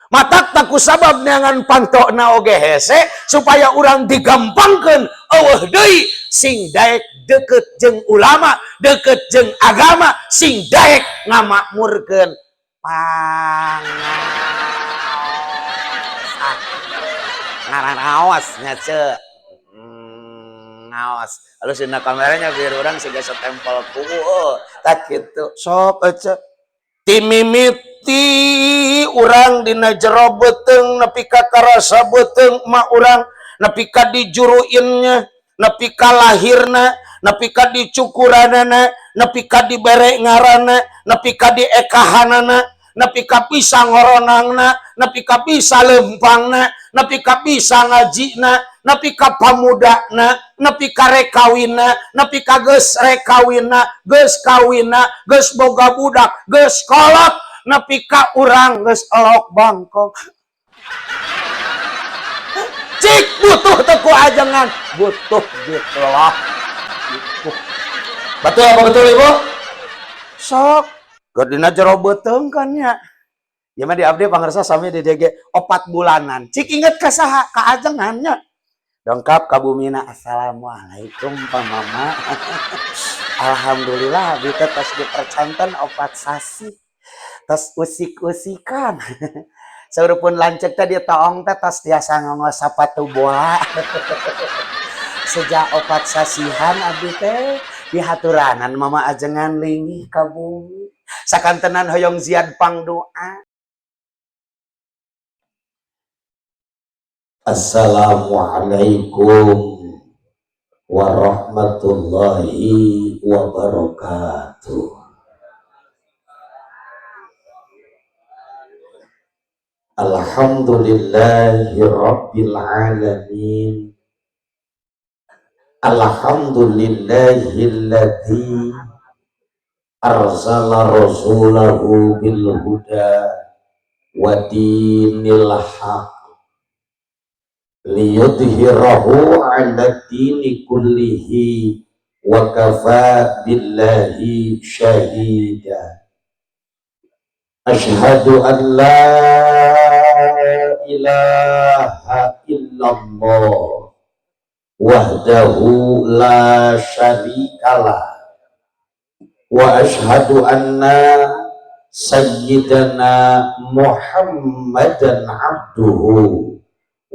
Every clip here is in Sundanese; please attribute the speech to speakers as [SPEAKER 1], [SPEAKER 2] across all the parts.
[SPEAKER 1] Matak ku sabab neangan pantokna oge hese supaya urang digampangkeun eueuh deui sing daek deket jeung ulama, deket jeung agama, sing daek ngamakmurkeun pangaosan. Ngararaos nya ce. Ngaos. Halus dina kameranya biar urang siga setempel kubu tak kitu. Sok ece. Timimiti urang dina jero beuteung nepi ka karasa beuteung ma urang, nepi ka dijuruinnya, nepi ka lahirna, nepi ka dicukuranana, nepi ka dibere ngaranna, nepi ka diekahanana, nepi ka bisa ngoronangna, nepi ka bisa lempangna, nepi ka bisa ngajina, nepi ka pamudana, nepi ka rekawina, nepi ka geus rekawina, geus kawina, geus boga budak, geus kolot, nepi ka urang geus elok bangkong. Cik butuh teu ku ajengan, butuh gitu loh. Butuh. Betul apa betul Ibu? Sok keur dina jero beuteung kan nya. Ya mah di abdi pangersa sami di DG 4 bulanan. Cik inget ka saha? Ka ajengan nya. Dongkap ka bumina, assalamualaikum Pak Mama. Alhamdulillah abdi teh tos dipercanten 4 sasi. Tos usik-usikan. Saurupun lanceuk teh di toong teh tos tiasa nganggo sapatu bola. Sejak 4 sasihan abdi teh dihaturanan mama ajengan linggih ka bumi. Sakantenan hoyong ziad pangdoa.
[SPEAKER 2] Assalamualaikum warahmatullahi wabarakatuh. Alhamdulillahi rabbil alamin. Alhamdulillahilladzi arsala rasulahu bil huda wa dinil haq liyudhhirahu 'ala dini kullihi wa kafa billahi syahida. Asyhadu an la ilaha illallah wahdahu la syarikalah wa asyhadu anna sayyidana Muhammadan abduhu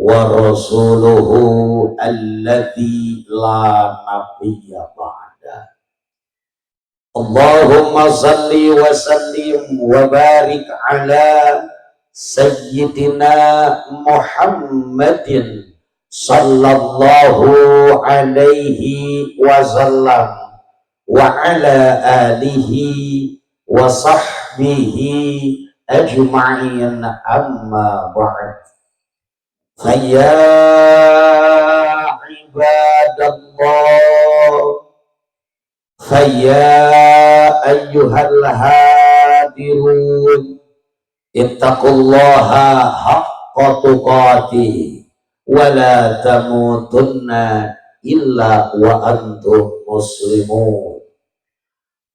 [SPEAKER 2] wa rasuluhu alladzi la nabiyya ba'da. Allahumma salli wa sallim wa barik ala sayyidina Muhammadin sallallahu alaihi wasallam wa ala alihi wa sahbihi ajma'in, amma ba'd. Faya ibadallah, faya ayyuhal hadirun, ittaqullaha haqqa tuqatih wa la tamutunna illa wa antum muslimun.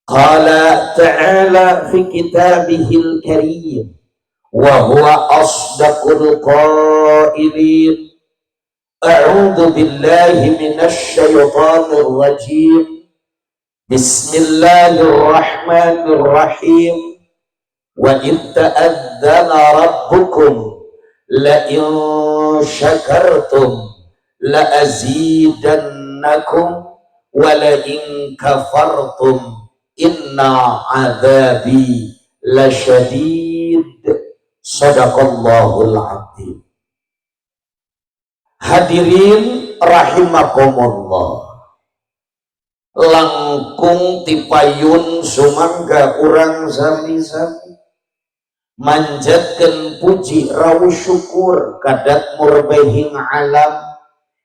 [SPEAKER 2] Qala ta'ala fi kitabihil karim wa huwa asdaqul qailin. A'udzu billahi minasy syaithanir rajim. Bismillahirrahmanirrahim. Wa in ta'adzana rabbukum la in syakartum la azidannakum wa la in kafartum inna adzabi lasyadid. Sadaqallahul azim. Hadirin rahimakumullah, langkung tipayun sumangga urang sami-sami manjatkeun puji rawu syukur kadat murbehing alam,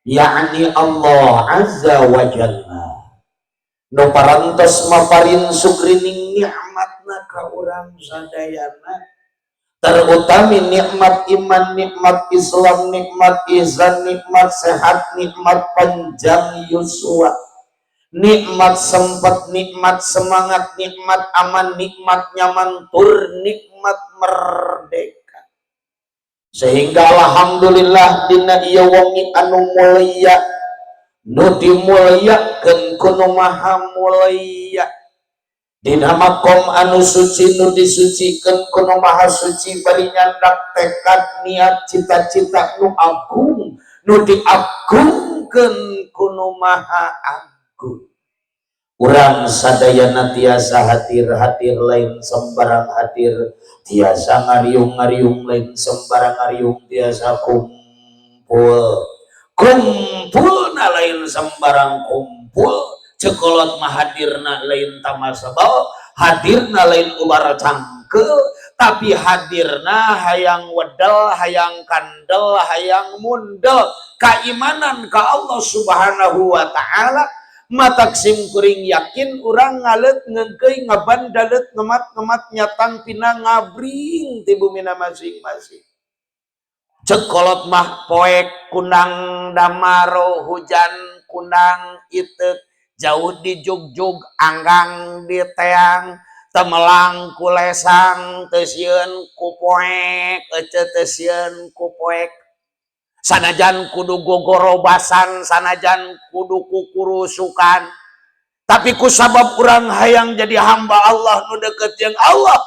[SPEAKER 2] yakni Allah Azza wa Jalla nu parantos maparin sukrining nikmatna ka urang sadayana, terutami nikmat iman, nikmat Islam, nikmat ihsan, nikmat sehat, nikmat panjang yuswa, nikmat sempat, nikmat semangat, nikmat aman, nikmat nyaman, tur nikmat merdeka. Sehingga alhamdulillah dina ieu wengi anu mulia, nu dimuliakeun ku Nu Maha Mulia, dina makom anu suci, nu disucikeun ku Nu Maha Suci, bari nyandak tekad, niat, cita-cita nu agung, nu diagungkeun ku Nu Maha Agung. Urang sadayana tiasa hadir, hadir lain sembarang hadir, tiasa ngariung-ngariung lain sembarang ngariung, tiasa kumpul, kumpul na lain sembarang kumpul. Cek kolot mah, hadirna lain tamasabal, hadirna lain ubar cangkeul, tapi hadirna hayang wedel, hayang kandel, hayang mundel keimanan ka Allah Subhanahu wa Ta'ala. Matak sim kuring yakin urang ngaleut, ngeungkeuy, ngabandalet, ngemat-ngemat, nyatang pina ngabring ti bumina masing-masing. Cek kolot mah, poek kundang damaro, hujan kundang iteuk, jauh di jugjug, anggang di teang, temelang ku lesang, teu sieun ku poek. Ece teu sieun ku poek, sanajan kudu gogorobasan, sanajan kudu kukurusukan, tapi ku sabab urang hayang jadi hamba Allah nu deket jeung Allah,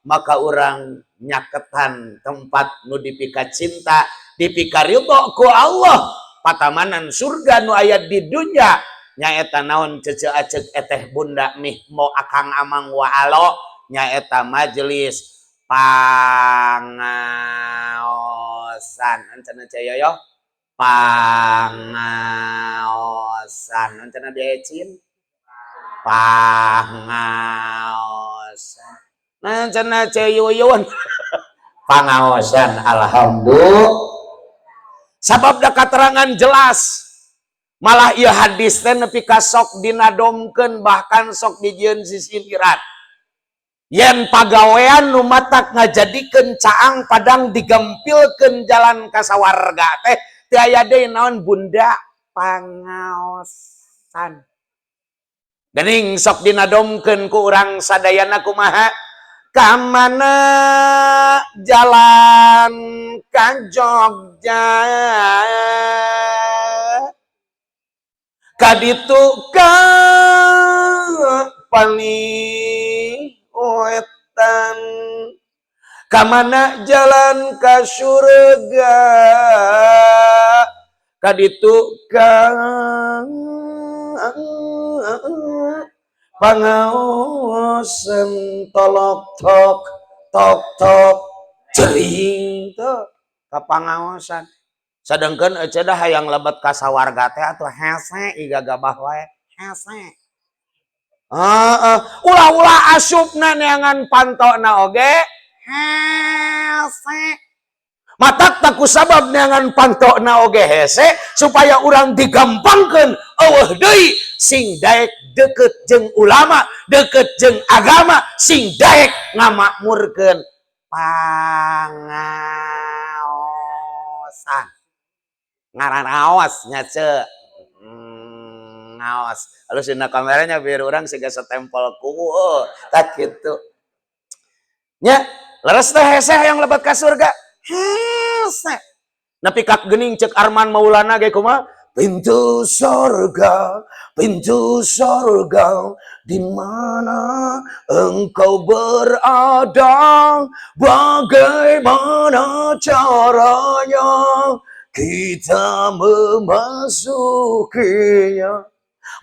[SPEAKER 2] maka urang nyaketan tempat nu dipika cinta, dipika ridho ku Allah, patamanan surga nu aya di dunya. Nyaeta naon, cece, acek, eteh, bunda, mih, mo, akang, amang, wa alo? Nyaeta majelis pangaosan. Ancana yoyo pangaosan, ancana biaya pangaosan, ancana ceyuyun pangaosan. Alhamdulillah, sabab da katerangan jelas. Malah ieu hadis teh nepi ka sok dinadomkeun, bahkan sok dijieun sisiliran, yen pagawean nu matak ngajadikeun caang padang digempilkeun jalan ka sawarga teh teu aya deui naon, bunda? Pangaosan. Geuning sok dinadomkeun ku urang sadayana kumaha? Ka mana jalan ka Jogja, ka ditu ka Paliwetan, ka mana jalan ka surga, ka ditu ka pangaosan. Tolok tok tok tok jering tuh ka pangaosan. Sedangkan ece dah hayang lebet ka sawarga teh atuh hese, iga gabah wae hese. Heeh, ulah-ulah asupna neangan pantona oge hese. Matak taku sabab neangan pantona oge hese, supaya urang digampangkeun, eueuh deui sing daek deket jeung ulama, deket jeung agama, sing daek ngamakmurkeun pangaosan. Ngararaos nya, ce? Ngaos halus dina kameranya biar urang siga setempel kuku. Oh, tak gitu nya. Leres teh, hese yang lebet ka surga hese. Nepi ka geuning cek Arman Maulana ge kumaha? Pintu sorga, pintu sorga, di mana engkau berada? Bagaimana caranya kita memasukinya?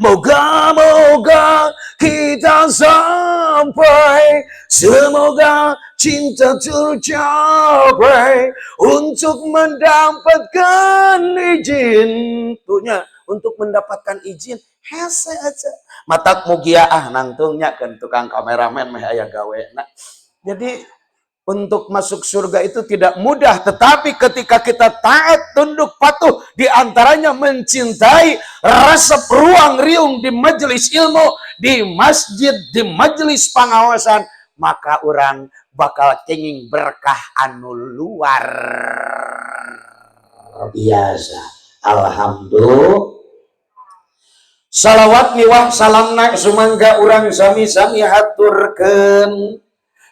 [SPEAKER 2] Moga-moga kita sampai, semoga cinta tercapai untuk mendapatkan izin. Tuhnya untuk mendapatkan izin hese aja. Matak mugia ah nangtungnya kan tukang kameramen meh aya gawe. Nah, jadi untuk masuk surga itu tidak mudah, tetapi ketika kita taat, tunduk, patuh, diantaranya mencintai resep ruang riung di majelis ilmu, di masjid, di majelis pangaosan, maka orang bakal kenging berkah anu luar biasa. Alhamdulillah. Salawat miwah salamna sumangga urang sami-sami haturkeun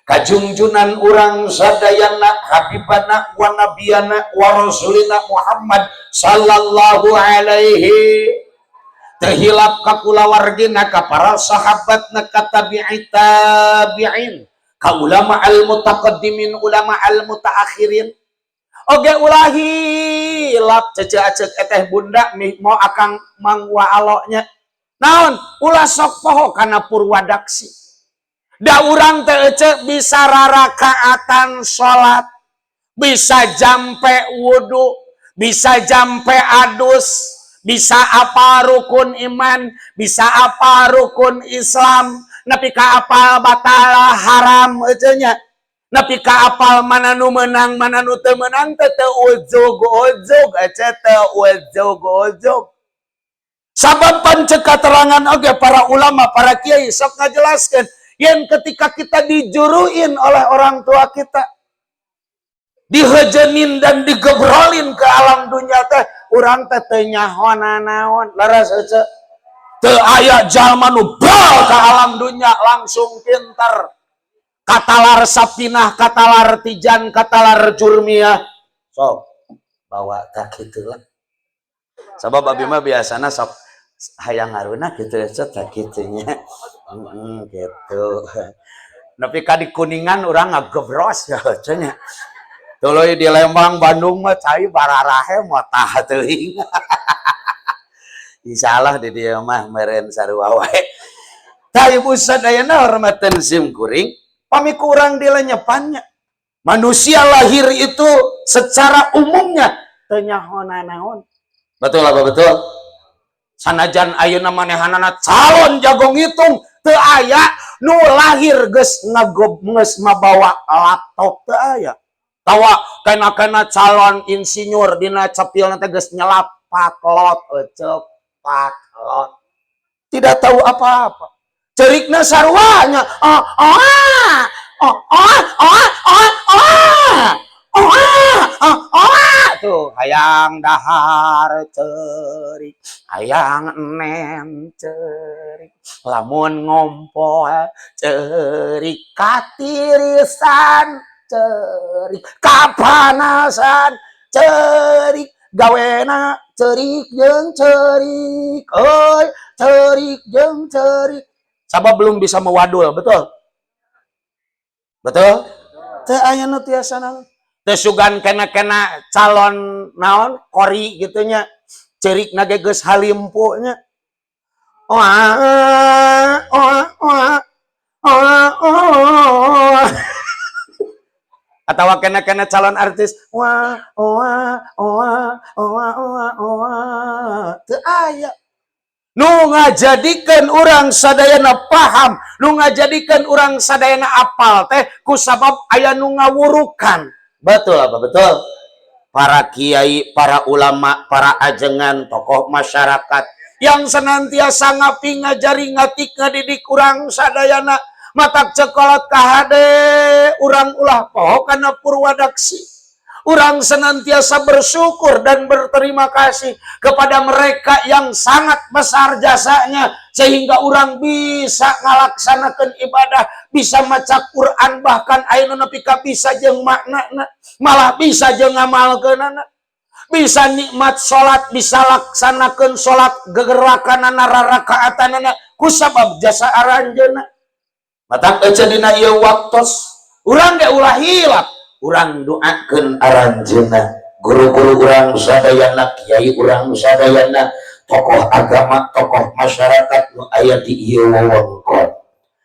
[SPEAKER 1] Kajungjunan urang sadayana, habibana wa nabiyana wa rasulina Muhammad sallallahu alaihi. Teu hilap ka kulawargina, ka para sahabatna, ka tabi'i tabi'in, ka ulama al mutaqaddimin, ulama al mutaakhirin. Oge ulah hilap cece, acek, eteh, bunda, mau akang, mang, wa alonya. Naon? Ulah sok poho kana purwadaksi. Da urang teh, ece, bisa rarakaatan salat, bisa jampe wudu, bisa jampe adus, bisa apa rukun iman, bisa apa rukun Islam, nepi ka apal batal haram, ece nya, nepi ka apal mana nu menang, mana nu teu menang teh, teu ujug-ujug, ece, teu ujug-ujug. Sabab pancek katerangan oge para ulama, para kiai sok ngajelaskeun, yang ketika kita dijuruin oleh orang tua kita, dihejenin dan digebrolin ke alam dunia teh, urang teh teu nyaho nanaon. Leres, ece? Teu aya jalma nu bal ke alam dunia langsung pintar, katalar sapinah, katalar tijan, katalar jurmiyah. Sok bawa tak kitu lah, sabab abi mah biasana sok hayang ngaruna kitu, ece, tak kitu nya. Gitu nepi ka di Kuningan urang ngagebros ya, ece nya. Tuluy di Lembang, Bandung mah cai bararahe motah teuing. Insyaallah di dieu mah meureun sarua wae. Tah, ibu sadayana hormatan sim kuring, pami kurang dilenyepannya. Manusia lahir itu secara umumnya teu nyaho nanaon. Betul apa betul? Sanajan ayeuna manehanana calon jago ngitung, teu aya nu lahir geus ngagob, geus mabawa laptop, teu aya. Tawa kena-kena calon insinyur dina cepil nanti geus nyelap paklot, ecep paklot. Tidak tahu apa-apa. Cerikna sarwanya. Oh, oh, oh, oh, oh, oh, oh, oh, oh, oh, tuh hayang dahar cerik, hayang enen cerik, lamun ngompol cerik, katirisan cerik, kapanasan cerik, gawena cerik jeung cerik, oi, cerik jeung cerik. Sabab belum bisa mewadul, betul? Betul? Teu aya nu tiasa naon. Teu sugan kena-kena calon naon kori gitu nya. Cerik ge geus halimpu nya. Wah, wah, wah, wah, wah. Atau kena-kena calon artis, wah, wah, wah, wah, wah, wah. Teu aya. Nu ngajadikeun urang sadayana paham, nu ngajadikeun urang sadayana apal teh kusabab aya nu ngawurukan. Betul apa betul? Para kiai, para ulama, para ajengan, tokoh masyarakat yang senantiasa ngapi, ngajari, ngatik, ngadidik urang sadayana. Matak cekolot kahade, urang ulah poho kana purwadaksi. Urang senantiasa bersyukur dan berterima kasih kepada mereka yang sangat besar jasanya sehingga urang bisa ngalaksanakan ibadah, bisa maca Quran, bahkan ayeuna nepi ka bisa jeung maknana, malah bisa jeung ngamalkeunana. Bisa nikmat salat, bisa laksanakeun salat, gegerakanana, rarakaatanana kusabab jasa aranjeunna. Matak ece, dina ieu waktos urang ge ulah hilap urang doakeun aranjeunna, guru-guru urang sadayana, kiai urang sadayana, tokoh agama, tokoh masyarakat nu aya di ieu wewengkon,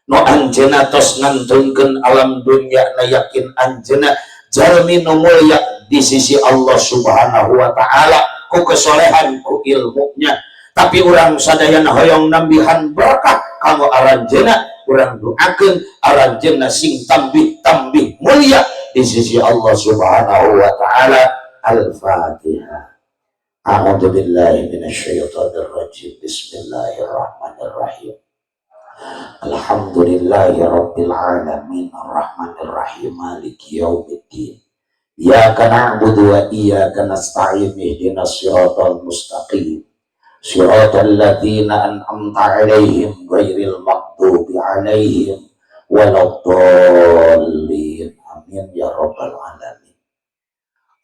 [SPEAKER 1] nu anjeunna tos ngantunkeun alam dunya, na yakin anjeunna jalmi nu mulia di sisi Allah Subhanahu wa taala ku kesolehan, ku ilmunya. Tapi urang sadayana hoyong nambihan berkah kanggo aranjeunna, urang doakeun aranjeunna sing tambih-tambih mulia di sisi Allah Subhanahu wa taala. Al-Fatihah. A'udzu billahi minasyaitonir rajim. Bismillahirrahmanirrahim. Alhamdulillahi rabbil alamin, arrahmanir rahim, maliki yaumiddin. Iyyaka na'budu wa iyyaka nasta'in, ihdinas siratal mustaqim. Siratal ladzina an'amta 'alaihim, ghairil maghdubi 'alaihim.
[SPEAKER 2] Waladdallin. Amin ya rabbal alamin.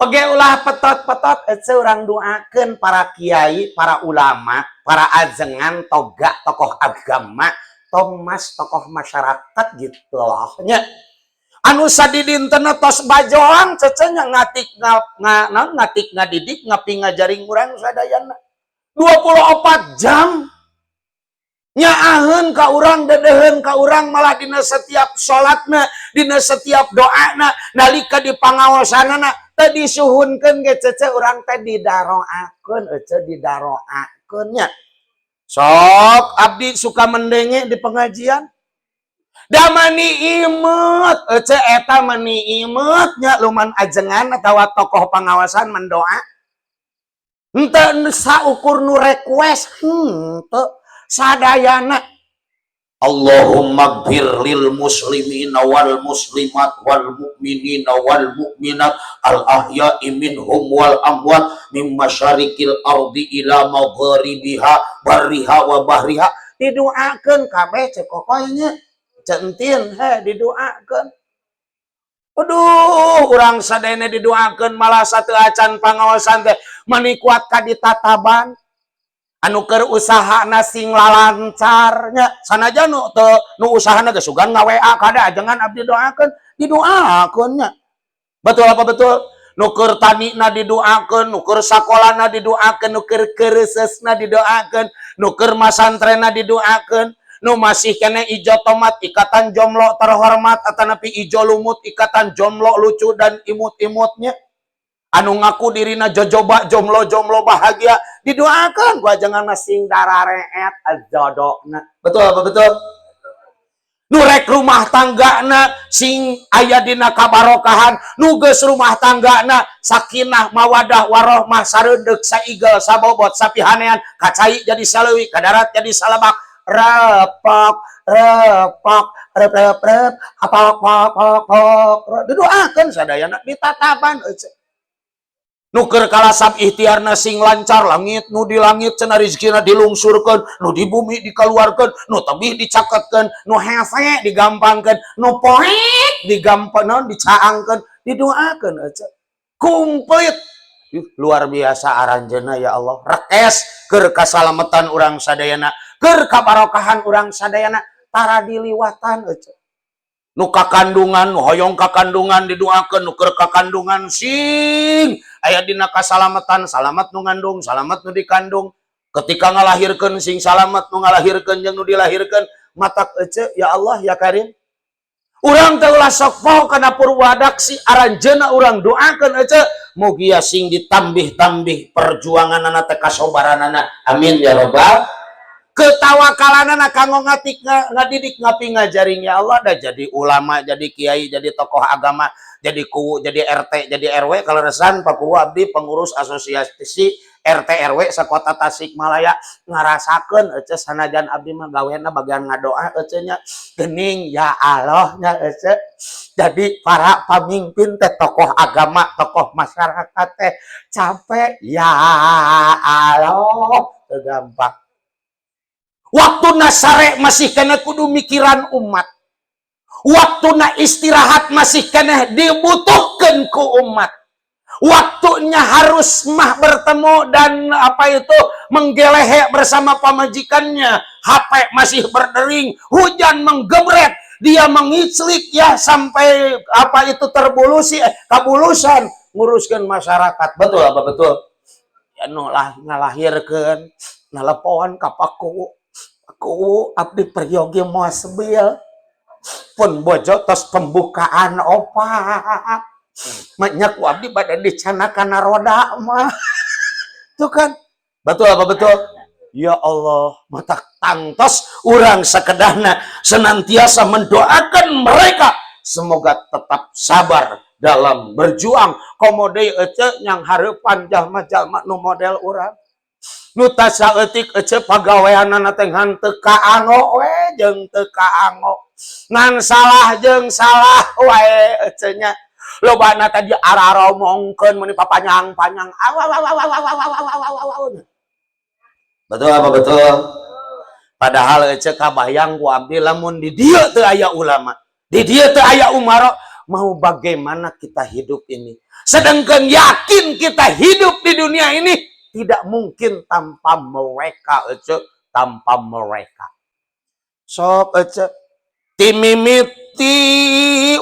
[SPEAKER 1] Oke, ulah petot-petot ece, urang doakeun para kiai, para ulama, para ajengan, toga, tokoh agama, tomas, tokoh masyarakat gitu loh nya. Anu sadidintena tos bajoang, Cece, nya, ngatik nga, nga, naon, ngatik ngadidik ngapi ngajaring urang sadayana 24 jam nyaaheun ka urang, deudeuheun ka urang, malah dina setiap salatna, dina setiap doana, nalika di pangaosanana teh disuhunkeun ge, Cece, urang teh didaroakeun, ece, didaroakeun nya. Sok abdi suka mendenge di pengajian da mani imet, ece, eta mani imet nya, luman ajengan atawa tokoh pangaosan mendoa henteu saukur nu request, henteu sadayana.
[SPEAKER 2] Allahumma gfir lil muslimina wal muslimat wal mu'minina wal mu'minat al ahya'i minhum wal amwat min masyarikil ardi ila magharibiha barriha wa bahriha.
[SPEAKER 1] Didoakeun kabeh, cek kokoynya, centin he, didoakeun. Aduh, urang sadayana didoakeun, malah satu acan pangaosan teh mani kuat ka ditataban, anu keur usahana sing lalancarnya, sanajan nu teu nu usahana geus sugan nga-WA kada ajengan, abdi doakeun, didoakeun nya. Betul apa betul? Nu keur tanina didoakeun, nu keur sakolana didoakeun, nu keur keureusesna didoakeun, nu keur masantrenna didoakeun, nu masih kene ijo tomat ikatan jomblo terhormat atanapi ijo lumut ikatan jomblo lucu dan imut-imutnya, anu ngaku dirina jojoba jomblo-jomblo bahagia, didoakan gua jangan sing darareet jodona.
[SPEAKER 2] Betul apa betul?
[SPEAKER 1] Nu rek rumah tanggana sing aya dina kabarokahan, nu geus rumah tanggana sakinah mawadah warohmah, sareudek saigel sabobot sapihanean, kacai jadi saleuwi, kadarat jadi salebak, repok repok rep rep rep apa pok pok pok, didoakeun sadayana, ditataban, ece.
[SPEAKER 2] Nu keur kalasab ikhtiarna sing lancar, langit nu di langit cenah rizkina dilungsurkeun, nu di bumi dikeluarkeun, nu tebih dicaketkeun,
[SPEAKER 1] nu hese digampangkeun, nu poek digampang naon dicaangkeun, didoakeun, ece, komplit.
[SPEAKER 2] Ih, luar biasa aranjeuna, ya Allah, rekes keur kasalamatan urang sadayana,
[SPEAKER 1] keur kabarokahan urang sadayana, tara diliwatan, ece.
[SPEAKER 2] Nu kakandungan, nu hoyong kakandungan didoakeun, nu keur kakandungan sing aya dina kasalamatan, salamat nu ngandung, salamat nu dikandung, ketika ngalahirkeun sing salamat nu ngalahirkeun jeung nu dilahirkeun.
[SPEAKER 1] Matak, ece, ya Allah ya Karim, urang teh ulah sok poho kana purwadaksi aranjeuna urang doakeun, ece,
[SPEAKER 2] mugia sing ditambih-tambih perjuanganana teh, kasobaranana. Amin ya robbal
[SPEAKER 1] ketawakalanana kanggo ngatik ngadidik ngapi ngajaring. Ya Allah, dah jadi ulama, jadi kiai, jadi tokoh agama, jadi kuwu, jadi RT, jadi RW. Kalau resan Pak Kuwu, abdi pengurus asosiasi RT RW sekota Tasikmalaya, ngarasakeun, ece, sanajan abdi mah gawena bagian ngadoa, ece nya, gening ya Allah nya, ece. Jadi para pemimpin teh, tokoh agama, tokoh masyarakat teh capek, ya Allah, teu gampang.
[SPEAKER 2] Waktu nasare masih kena kudu mikiran umat, waktu na istirahat masih kena dibutuhkan ku umat, waktunya harus mah bertemu dan apa itu menggelehe bersama pamajikannya, HP masih berdering, hujan menggebret, dia mengiclik ya sampai apa itu terbulusi kabulusan nguruskan masyarakat. Betul apa betul?
[SPEAKER 1] Ya nu lah ngalahirkeun nelepon ka Pak Kuwu, "Ku abdi peryogi mobil, pun bojo tos pembukaan opat, banyak ku abdi pada dicandak kana roda mah." Tuh kan?
[SPEAKER 2] Betul apa betul?
[SPEAKER 1] Ya Allah, mata
[SPEAKER 2] tangtos urang sakedahna senantiasa mendoakan mereka semoga tetap sabar dalam berjuang.
[SPEAKER 1] Komo deui, ece, yang hareupan jalma-jalma nu model urang nu saeutik, ece, pagaweanana teh ngan teu kaanggo we jeung teu kaanggo, ngan salah jeung salah wae, ece nya. Lobana tadi araromongkeun meuni papanjang-panjang.
[SPEAKER 2] Betul apa betul?
[SPEAKER 1] Padahal ece, kabayang ku abdi lamun di dieu teu aya ulama, di dieu teu aya umaro, mau bagaimana kita hidup ini? Sedangkan yakin kita hidup di dunia ini tidak mungkin tanpa mereka, ece, tanpa mereka. Sok ece, timimiti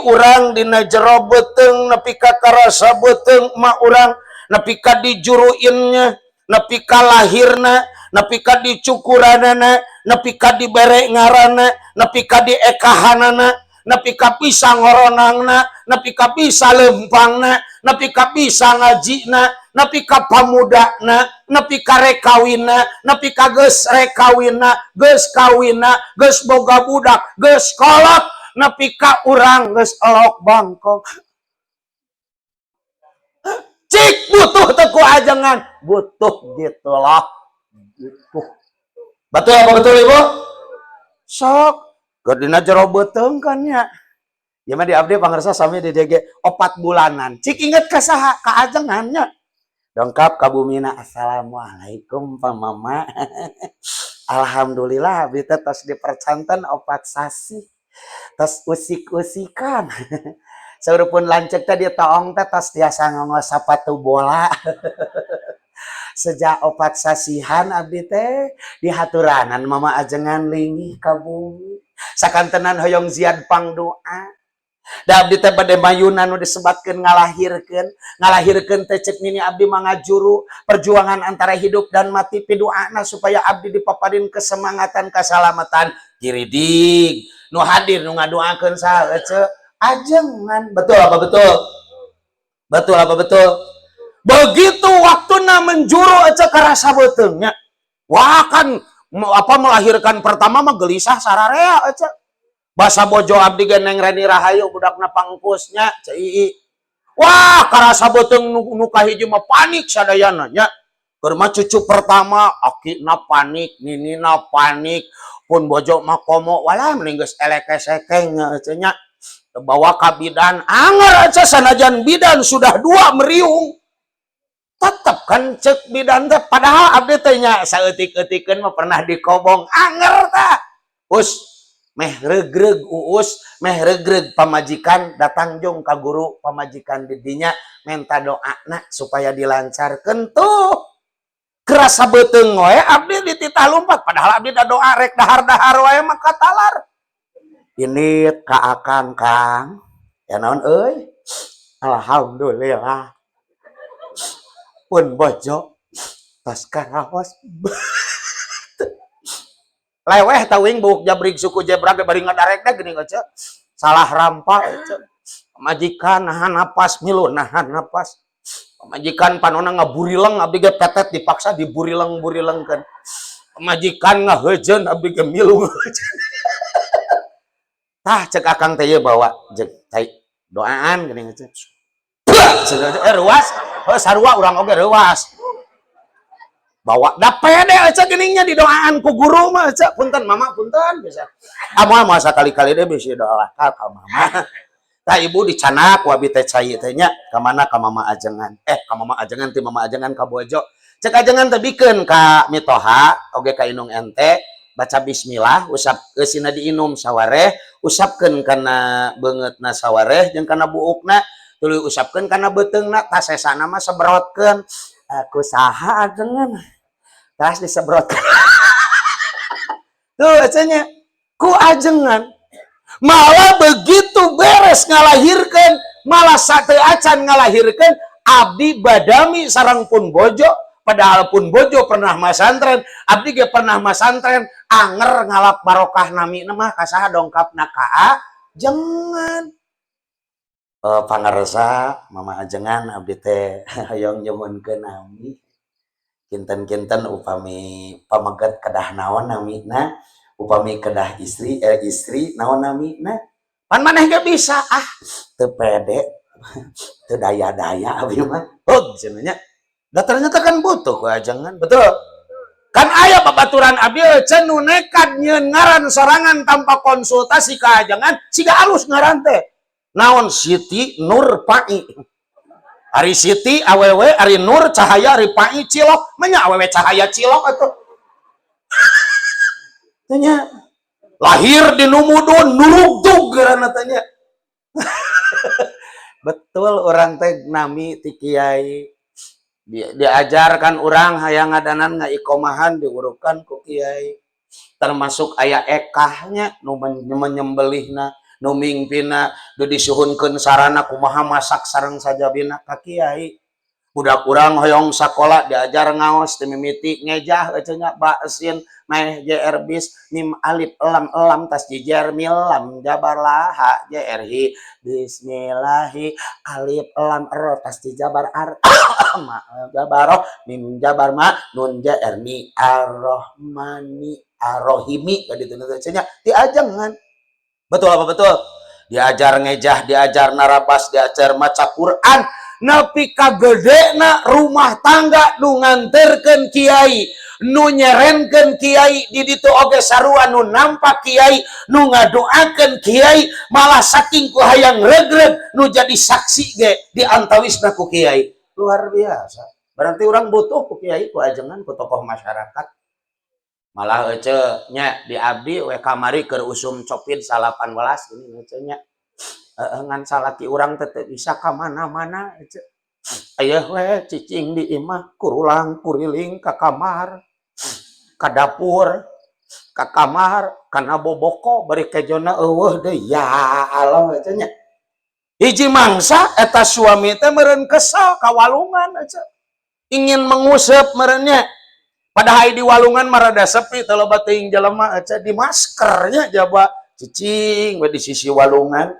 [SPEAKER 1] urang dina jero beuteung nepi ka karasa beuteung ma urang, nepi ka dijuruinnya, nepi ka lahirna, nepi ka dicukuranana, nepi ka dibere ngaranna, nepi ka diekahanana, nepi ka bisa ngoronangna, nepi ka bisa lempangna, nepi ka bisa ngajina, nepi ka pamudana, nepi ka rek kawinna, nepi ka geus rek kawinna, geus kawinna, geus boga budak, geus kolot, nepi ka urang geus elok bangkong. Cik, butuh teu ku ajengan? Butuh gitu loh, butuh. Betul apa betul, Ibu? Sok keur dina jero beuteung kan nya. Ya mah di abdi pangersa sami di DG 4 bulanan. Cik, inget ka saha? Ka ajengan nya. Dongkap ka bumina, "Assalamualaikum, Pak, Mama. Alhamdulillah abdi teh tos dipercanten 4 sasih. Tos usik-usikan. Saur pun lanceuk teh ditoong teh tos tiasa nganggo sapatu bola. Sejak 4 sasihan abdi teh dihaturanan Mama ajengan linggih ka bumi. Sakantenan hoyong ziad pangdoa. Da abdi teh bade mayunan nu disebatkeun ngalahirkeun, ngalahirkeun teh cek nini abdi mah ngajuru perjuangan antara hidup dan mati. Piduana supaya abdi dipaparin kesemangatan, keselamatan." Kiridig nu hadir, nu ngadoakeun saha, ece? Ajengan. Betul apa betul? Betul apa betul? Begitu waktuna menjuru, ece, karasa beuteungnya. Wah, kan apa, melahirkan pertama mah gelisah sararea, ece. Basa bojo abdi ge Neng Reni Rahayu, budakna pangkusnya CII. Wah, karasa beuteung nu kahiji mah panik sadayana nya. Keur mah cucu pertama, akina panik, ninina panik, pun bojo mah komo walah, mending geus elek esekeng nya, ece nya. Bawa ka bidan anger, ece, sanajan bidan sudah dua meriung. Tetep kan cek bidan teh, padahal abdi teh nya saeutik-eutikeun mah pernah dikobong, anger tah. Us meh regreg uus, meh regreg pamajikan datang jong ka guru pamajikan didinya minta doana supaya dilancarkeun tuh. Kerasa beuteung we abdi dititah lumpat, padahal abdi da doa rek dahar-dahar wae mah katalar. Ini ka akang, "Kang, ya naon euy?" "Alhamdulillah pun bojo tos karaos." Leweh tawing buuk jabrig suku jebrak bari ngadarek teh geuning, ece. Salah rampa, ece. Pamajikan nahan napas, milu nahan napas. Pamajikan panona ngaburileng, abdi ge petet dipaksa diburileng-burilengkeun. Pamajikan ngaheujeun, abdi ge milu ngaheujeun. Tah, cek akang teh, ieu bawa jeung cai doaan geuning, ece. Eh, ruas, oh, sarua urang oge reuas. Bawa da pede, ece, geuningnya di doaan ku guru mah, ece. "Punten, Mama, punten," bisa. Ah, moal moal, sakali-kali deh bisa doa ka Mama. Tah, Ibu, dicanak ku abi teh cai teh nya, ka mana? Ka Mama ajengan. Eh, ka Mama ajengan, ti Mama ajengan ka bojo. Cek ajengan teh bikeun ka mitoha oge ka indung ente, baca bismillah, usap eusina diinum sawareh, usapkeun kana beungeutna sawareh jeung kana buukna, tuluy usapkeun kana beuteungna, tah sesana mah sebrotkeun. Aku saha ajengan? Tas disebrotkeun. Tuh cenah ku ajengan. Malah begitu beres ngalahirkan, malah sate acan ngalahirkan, abdi badami sarang pun bojo, padahal pun bojo pernah masantren, abdi ge pernah masantren, anger ngalap barokah nami mah ka saha? Dongkapna ka ajengan. Eh, pangarsa Mama ajengan, abdi teh hoyong nyuhunkeun nami. Kinten-kinten upami pameget kedah naon namina, upami kedah istri, eh, istri naon namina? Pan maneh ge bisa. Ah, teu pede, teu daya-daya abdi mah. Hug cenah nya. Da ternyata kan butuh ku ajengan, betul? Kan aya babaturan abdi cenah nu nekat nyieun ngaran sorangan tanpa konsultasi ka ajengan, siga alus ngaran teh. Naon? Siti Nur Pai. Ari Siti awewe, ari Nur cahaya, ari Pai cilok, menya awewe cahaya cilok atuh. Tanya lahir di numudun nurugdug geurana tanya. Betul orang teh nami ti kiai. Diajarkan orang hayang ngadanan ngaikomahan diurukan ku kiai. Termasuk aya ekahnya nu menyembelihna, nu mingpina, nu disuhunkeun sarana kumaha masak sareng sajabina ka kiai. Budak urang hoyong sakola diajar ngaos teu mimiti ngejah cenah nya ba sin meh jr bis mim alif lam lam tas jijer mil lam jabar la ha jr hi bismillahi alif lam ro tas jabar ar ma jabar mim jabar ma nun jr mi arrohmani arrohimi ka ditu cenah diajengan. Betul apa betul? Diajar ngejah, diajar narabas, diajar maca Quran. Nepi ka gedena rumah tangga nu nganterkeun kiai, nu nyerenkeun kiai di ditu oge sarua nu nampak kiai, nu ngadoakeun kiai, malah saking ku hayang regreg nu jadi saksi ge diantawisna ku kiai. Luar biasa. Berarti orang butuh ku kiai, ku ajengan, ku tokoh masyarakat. Malah ece nya di abdi we kamari keur usum Covid 19 ini ece nya. Ngan salaki urang teh teu bisa ka mana-mana ece. Aya we cicing di imah kurulang kuriling ka kamar, ka dapur, ka kamar, kana boboko bari kejona eueuh deui. Ya Allah ece nya. Hiji mangsa eta suami teh meureun kesel ka walungan ece. Ingin menguseup meureun nya. Padahal di walungan mah rada sepi teu loba teuing jelema ece di maskernya jaba cicing we di sisi walungan.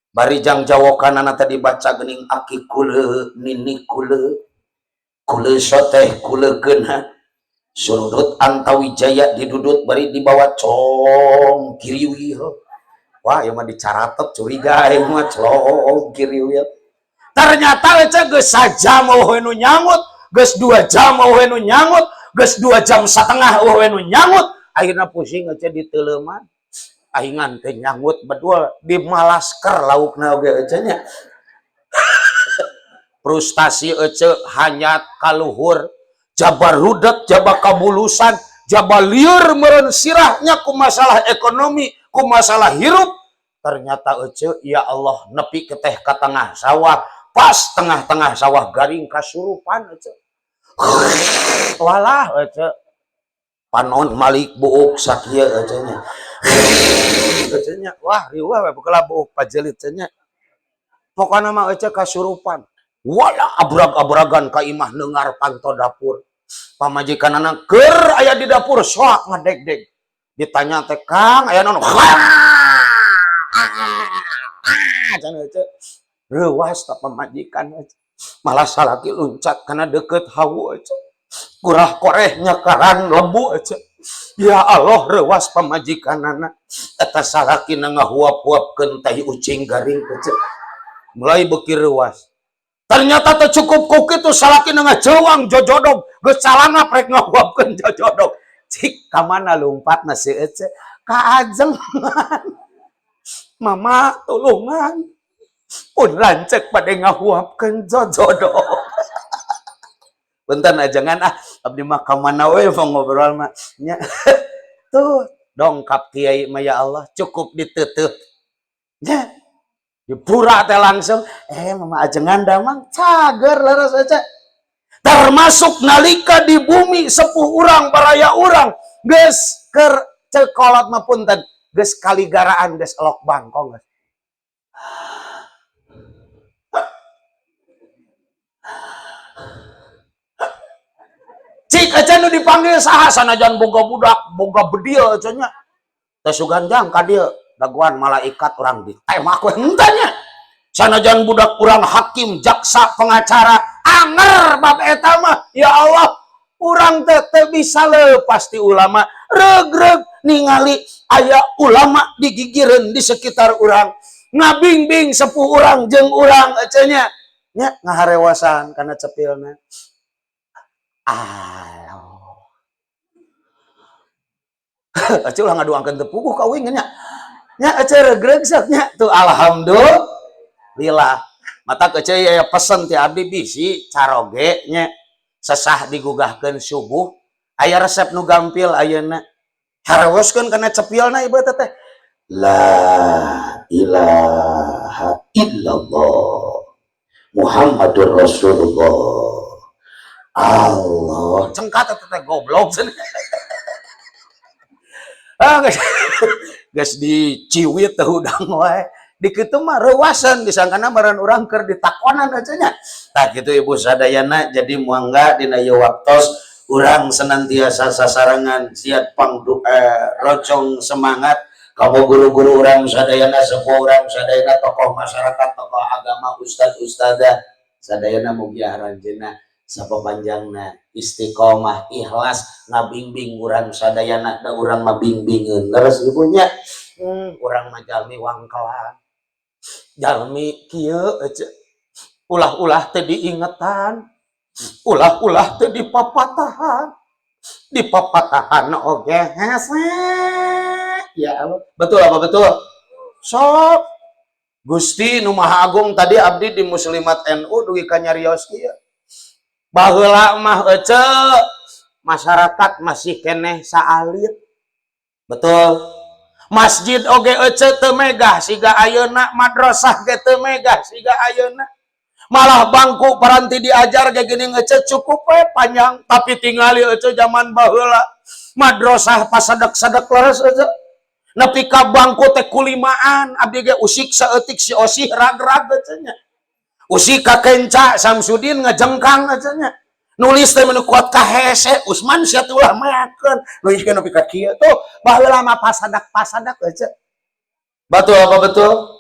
[SPEAKER 1] Bari jang jawokanana tadi baca geuning aki kule nini kule kule soteh kule keuna surudut antawijaya didudut bari dibawa cong kiriwi. Wah ieu mah dicaratet curiga ieu mah cong kiriwi. Ternyata ece geus sajam eueuh nu nyangut, geus 2 jam eueuh nu nyangut, geus 2 jam setengah eueuh nu nyangut, akhirna pusing ece diteuleuman. Ahingan teh nyangut bedul di malasker laukna oge ece nya. Frustasi ece hanyat kaluhur, jabar rudet, jaba kabulusan, jaba lieur meureun sirahnya ku masalah ekonomi, ku masalah hirup. Ternyata ece ya Allah nepi ke teh ka tengah sawah, pas tengah-tengah sawah garing kasurupan ece. Walah ece. Panon malik buuk sakieu ece nya. Ece nya wah riweuh we beukela buuk pajelit ece nya. Pokona mah ece kasurupan. Wala abrag-abragan ka imah neungar panto dapur. Pamajikanana keur aya di dapur soak ngadegdeg. Ditanya teh Kang aya naon? Cenah ece. Reuwas ta pamajikan ece. Malah salaki luncat kana deukeut hawu ece. Kurah koreh nyakaran lebu ece. Ya Allah reuwas pamajikanana. Eta salakina ngahuap-huapkeun tai ucing garing ece. Mulai beuki reuwas. Ternyata teu cukup ku kitu salakina ngajeuang jojodog, geus calangap rek ngahuapkeun jojodog. Cik ka mana lumpatna si ece? Ka ajengan. Mama tulungan. Pun lanceuk bade ngahuapkeun jojodog. Punten ajengan ah, abdi mah ka mana we mau ngobrol mah nya. Tuh dongkap kiai mah ya Allah cukup diteuteuh. Nya. Dipura teh langsung, mama ajengan damang cager leres aja. Termasuk nalika di bumi sepuh urang baraya urang geus keur cekolot mah punten geus kaligaraan geus elok bangkong geus. Cik aja nu dipanggil saha sanajan boga budak boga bedil aja nya. Teh suganjang ka dieu daguan malaikat urang ditembak we henteu nya. Sanajan budak urang hakim, jaksa, pengacara, anger bab eta mah ya Allah urang teh teu bisa leupas ti ulama regreg ningali aya ulama digigireun di sekitar urang ngabingbing sepuh urang jeung urang ece nya nya ngaharewasan kana cepilna. Aloh. Ece ulah ngaduangkeun teu puguh ka uing nya. Nya ece regreg sok nya tuh alhamdulillah. Mata ece aya pesen ti abdi bisi caroge nya sesah digugahkeun subuh aya resep nu gampil ayeuna. Harewoskeun kana cepilna ibu teh.
[SPEAKER 2] La ilaha illallah Muhammadur Rasulullah. Allah.
[SPEAKER 1] Cengkat teh, goblok cenah. Ah, geus geus diciwit teh hudang wae. Di kitu mah reuaseun, disangkana meureun urang keur ditakonan aja nya.
[SPEAKER 2] Tah, kitu, Ibu sadayana. Jadi mangga dina ieu waktos urang senantiasa sasarengan siap pangdu rocong semangat kamu, guru-guru urang sadayana, sepuh urang sadayana, tokoh masyarakat, tokoh agama, ustad ustadzah sadayana, mugia aranjeunna sapapanjangna istiqomah, ikhlas ngabingbing urang sadayana, da urang mah bingbingeun. Leres, Ibu, nya?
[SPEAKER 1] Urang mah jalmi wangkelan, jalmi kieu aja, ulah-ulah teh diingetan, ulah-ulah teh dipapatahan, dipapatahan oge hese. Ya Allah,
[SPEAKER 2] Betul apa betul?
[SPEAKER 1] Sok Gusti Nu Maha Agung, tadi abdi di Muslimat NU dugi ka nyarios kieu, baheula mah ece masyarakat masih keneh saalit.
[SPEAKER 2] Betul.
[SPEAKER 1] Masjid oge ece teu megah siga ayeuna, madrasah ge teu megah siga ayeuna, malah bangku paranti diajar ge geuning ece cukup we panjang. Tapi tingali ece zaman baheula, madrasah pasadak-sadak, leres ece, nepi ka bangku teh kulimaan. Abdi ge usik saeutik, si osih rag-rag ece nya, usik ka kenca Samsudin ngajengkang ece nya, nulis teh menu kuat ka hese Usman sia teh ulah makeun nulis ge nepi ka kieu tuh. Baheula mah pasadak-pasadak ece.
[SPEAKER 2] Betul apa betul?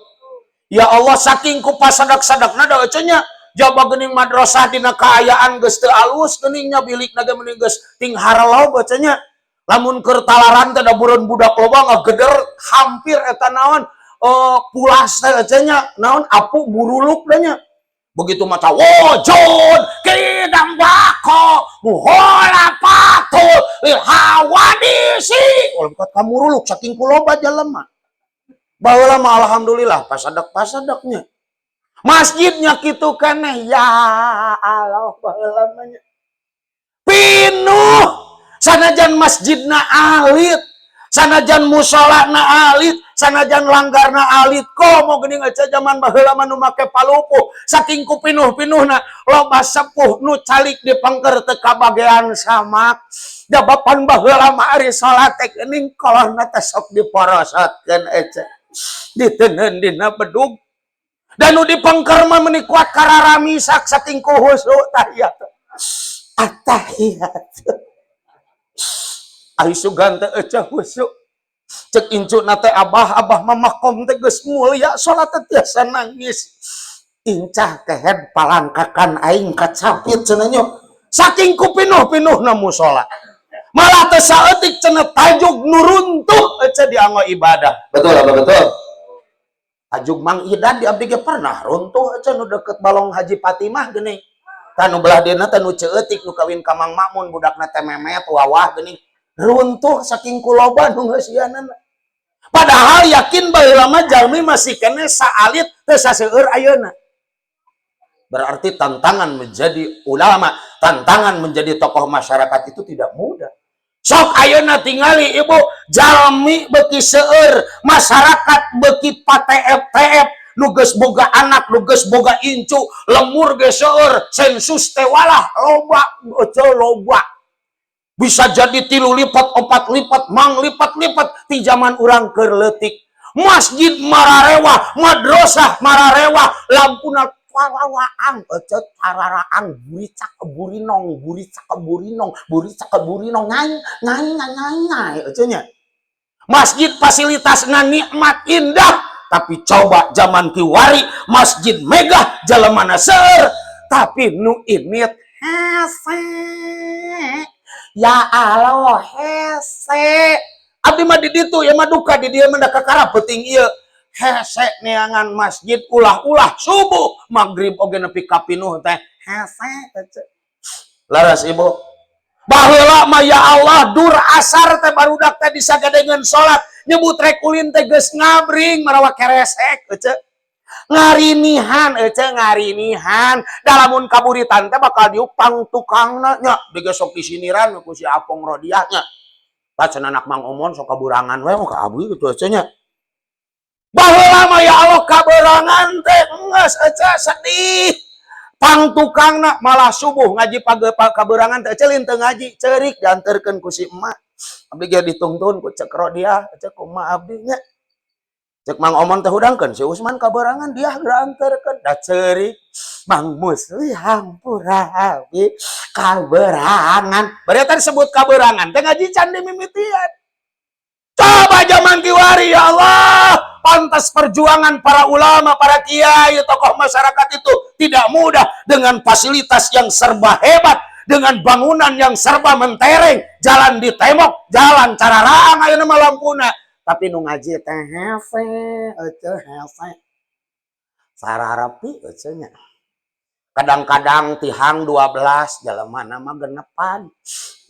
[SPEAKER 1] Ya Allah, saking ku pasadak-sadakna da ece nya, jaba geuning madrasah dina kaayaan geus teu alus geuning nya, bilikna ge meuning geus ting harelog ece nya. Lamun keur talaran teh da bureun budak loba ngageder, hampir eta naon, pulas teh ece nya, naon, apu buruluk da nya. Begitu maca wujud kidam bako mukhalafatul lil hawadisi, ulah kamu ruluk saking ku loba jelema. Baheula mah alhamdulillah pasadak-pasadaknya. Masjidnya kitu keneh, ya Allah, baheula mah nya. Pinuh, sanajan masjidna alit, sanajan musolana alit, sanajan langgarna alit, komo geuning aja zaman baheula mah nu make palupuh, saking ku pinuh-pinuhna loba sepuh nu calik di pengker teu kabagean samak. Jabapan baheula mah ari salat teh geuning kolorna teh sok diporosotkeun ece. Diteundeun dina bedug. Dan nu di pengker mah meuni kuat kararamisak saking ku husuk tahiyat. Atahiyat. Ai sugan teh ece husuk. Cek incuna teh, "Abah, abah mah makom teh geus mulia, salat teh tiasa nangis." "Incah kehed palangkakan aing kacapit," cenah nya. Saking ku pinuh-pinuhna musola. Malah teh saeutik cenah tajuk nu runtuh ece dianggo ibadah.
[SPEAKER 2] Betul apa betul?
[SPEAKER 1] Tajuk Mang Idan di abdi ge pernah runtuh ece, nu deket Balong Haji Fatimah geuning. Tah, nu belah dieuna teh nu ceueutik nu kawin ka Mang Makmun, budakna teh memet wawah geuning. Runtuh saking ku loba nu ngeusianana. Padahal yakin baheula mah jalmi masih keneh saalit, teu saseueur ayeuna. Berarti tantangan menjadi ulama, tantangan menjadi tokoh masyarakat itu tidak mudah. Sok ayeuna tingali, Ibu, jalmi beuki seueur, masyarakat beuki pateep-teep, nu geus boga anak, nu geus boga incu, lemur ge seueur, sensus teh walah loba, ece loba. Bisa jadi 3 lipat, 4 lipat, mang lipat-lipat di zaman urang keur leutik. Masjid mararewah, madrasah mararewah, lampuna cararaang, ece cararaang, buricak burinong, buricak burinong, buricak burinong, ngai ngai ngai ngai ngai ece nya. Masjid fasilitasna nikmat indah, tapi coba zaman kiwari masjid megah, jalemana seueur, tapi nu init hese. Ya Allah, hese. Abdi mah di ditu ya mah duka, di dieu mah da kakara peuting ieu. Hese neangan masjid, ulah-ulah subuh, maghrib oge nepi ka pinuh teh hese ece.
[SPEAKER 2] Laras, Ibu.
[SPEAKER 1] Baheula mah ya Allah, dur asar teh barudak teh disagadengeun salat, nyebut rek ulin teh geus ngabring marawa keresek ece. Ngarinihan ece, ngarinihan. Dalamun kaburitan teh bakal diupang tukangna nya, digesok disiniran ku si Apong Rodiah nya. Tah, cenah anak Mang Omon sok kaburangan we ka abdi gitu aja nya. Baheula mah, ya Allah, kaberangan teh geus ece sedih. Pang tukangna malah subuh ngaji page kaberangan teh, ece teu ngaji, ceurik dianterkeun ku si emak. Abdi ge ditungtun ku cek dia, cek kumaha abdi nya. Cek Mang Omon teh, hudangkeun si Usman kaberangan, dia dianterkeun da ceurik. Mang Musli, hampura abdi kaberangan. Berarti disebut kaberangan teh ngaji can dimimitian. Coba zaman kiwari, ya Allah, pantas perjuangan para ulama, para kiai, tokoh masyarakat itu tidak mudah dengan fasilitas yang serba hebat, dengan bangunan yang serba mentereng, jalan di tembok, jalan cararaang ayeuna mah lampuna. Tapi nu ngaji teh hese, ece hese. Sararapi ece nya. Kadang-kadang tihang 12, jelema mah genepan.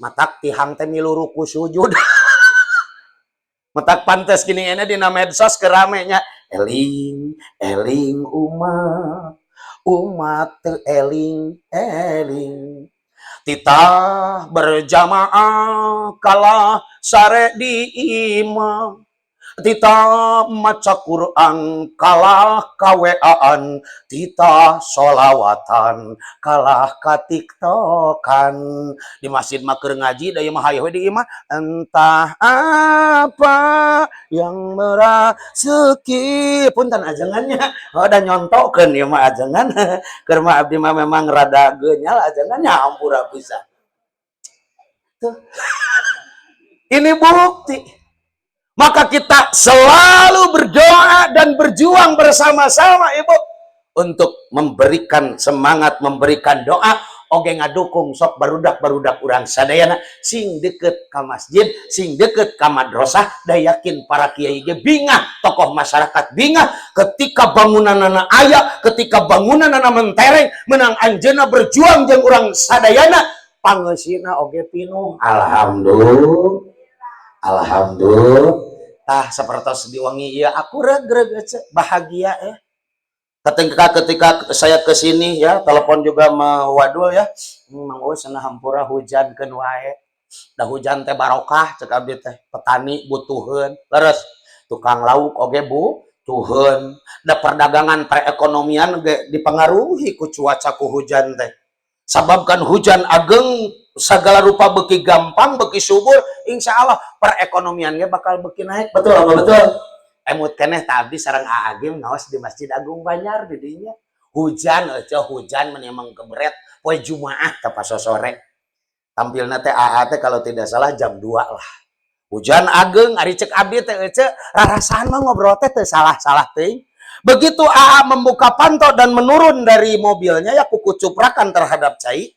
[SPEAKER 1] Matak tihang teh milu ruku sujud. Matak pantes gini ini dina medsos keramenya eling eling umat, umat teu eling eling, titah berjamaah kalah sare di imah, titah maca Quran kalah ka WA-an, titah solawatan kalah ka TikTokan. Di masjid mah keur ngaji, da ieu mah hayoh di imah. Entah apa yang merasuki, punten ajengannya, oh da nyontokeun ieu mah ajengan, keur mah abdi mah memang rada genyal ajengannya, ampura pisan. Tuh. Ini bukti, maka kita selalu berdoa dan berjuang bersama-sama, Ibu, untuk memberikan semangat, memberikan doa, oge ngadukung sok barudak-barudak urang sadayana sing deket ka masjid, sing deket ka madrasah. Da yakin para kiai ge bingah, tokoh masyarakat bingah ketika bangunanana aya, ketika bangunanana mentereng, menang anjeunna berjuang jeung urang sadayana, pangeusina oge pinuh. Alhamdulillah. Alhamdulillah. Tah, sapertos di wengi ieu aku regreg bahagia ya. Ketika ketika saya ke sini ya, telepon juga Wadul ya. Mang Uus cenah, hampura hujan keun wae. Da hujan teh barokah cek abdi teh. Petani butuheun. Leres, tukang lauk oge butuheun. Da perdagangan, perekonomian ge dipengaruhi ku cuaca, ku hujan teh. Sabab kan hujan ageng segala rupa beki gampang, beki subur, insya Allah perekonomiannya bakal beki naik. Betul apa betul? Emut keneh tah abdi sareng Aa Gym ngaos di Masjid Agung Banjar di dinya. Hujan aja, hujan memang keberet poe Jumaah teh pas sore. Tampilna teh AA teh kalau tidak salah jam 2 lah. Hujan ageng, ari cek abdi teh ece rarasaan mah ngobrol teh teu salah-salah teuing. Begitu AA membuka panto dan menurun dari mobilnya ya, kuku cuprakan terhadap cai.